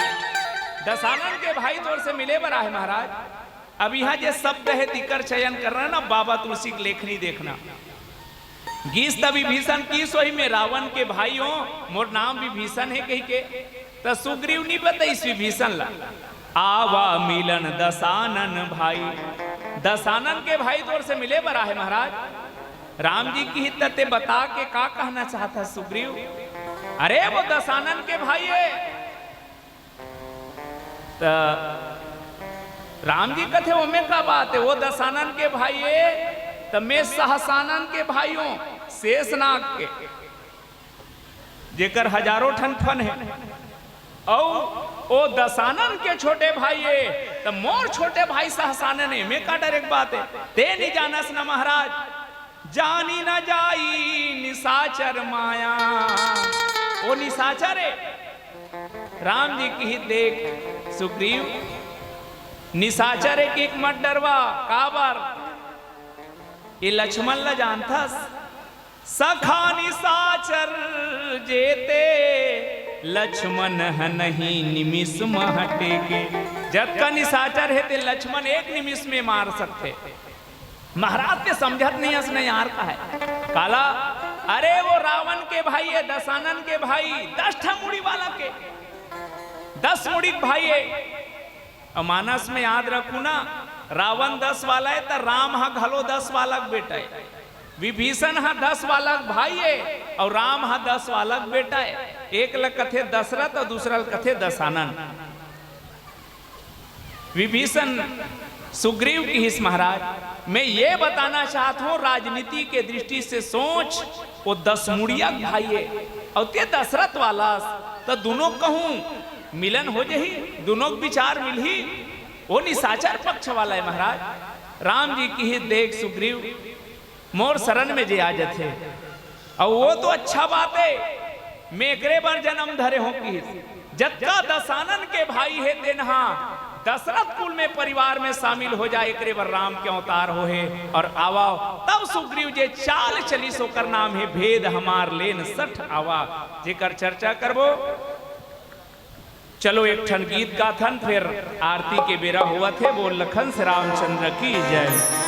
दसानन के भाई तोर से मिले बर आहे महाराज। अब इहाँ जे शब्द हे, तिकर चयन करना ना, बाबा तुलसी के लेखनी देखना। गीस त विभीषण किहिस, ओही में रावण के भाई हो, मोर नाम विभीषण हे कहि के। त सुग्रीव नी बताइस विभीषण ला, आवा मिलन दसानन भाई, दसानन के भाई तोर से मिले बर आहे महाराज। राम जी किहिस त तें बता के का कहना चाहत हस सुग्रीव? अरे वो दसानन के भाई हे। त राम जी कथे, ओमे का बात हे, वो दसानन के भाई हे, त मैं सहसानन के भाई हो, शेषनाग के, जेकर हजारों ठन फन हे, अउ वो दसानन के छोटे भाई हे, त मोर छोटे भाई सहसानन हे, एमे का डरे के बात हे? तें नी जानस न महाराज, जानी न जाई निशाचर माया। वो निशाचर हे। राम जी किहिस, देख सुग्रीव, निशाचर हे कहि के मत डरवा। काबर? ये लक्ष्मण ला जानथस? सखा निशाचर जेते, लक्ष्मण हनहि निमिष मह टेके। जतका निशाचर हे ते लक्ष्मण एक निमिष में मार सकथे। महाराज तें समझत नइ हस न यार, का हे? काला? अरे वो रावण के भाई हे, दसानन के भाई, दस ठा मुड़ी वाला के, दस मुड़ी के भाई हे। अउ मानस में याद रखहू ना, रावण दस वाला हे त राम ह घलो दस वाला के बेटा हे, विभीषण ह दस वाला के भाई हे, अउ राम ह दस वाला के बेटा हे। एक ल कथे दशरथ अउ दूसरा ल कथे दसानन। विभीषण सुग्रीव किहिस, महाराज, मैं ये बताना चाहत हूँ, राजनीति के दृष्टि से सोच, वो दस मुड़िया के भाई हे, अउ तें दशरथ वाला, त दुनों कहूँ मिलन हो जही, दुनों के विचार मिलही, वो निशाचर पक्ष वाला हे महाराज। राम जी किहिस, देख सुग्रीव, मोर शरण में जे आ जथे, अउ वो तो अच्छा बात हे, मैं एकरे बर जन्म धरे हों किहिस। जतका दसानन के भाई हे तेन हा दशरथ कुल में, परिवार में शामिल हो जाय, एकरे बर राम के अवतार होहे। अउ आवा, तब सुग्रीव जे चाल चलिस ओकर नाम हे भेद हमार लेन सठ आवा, जेकर चर्चा करबो। चलो एक ठन गीत गाथन, फेर आरती के बेरा होवत हे। बोल लखन से रामचंद्र की जय।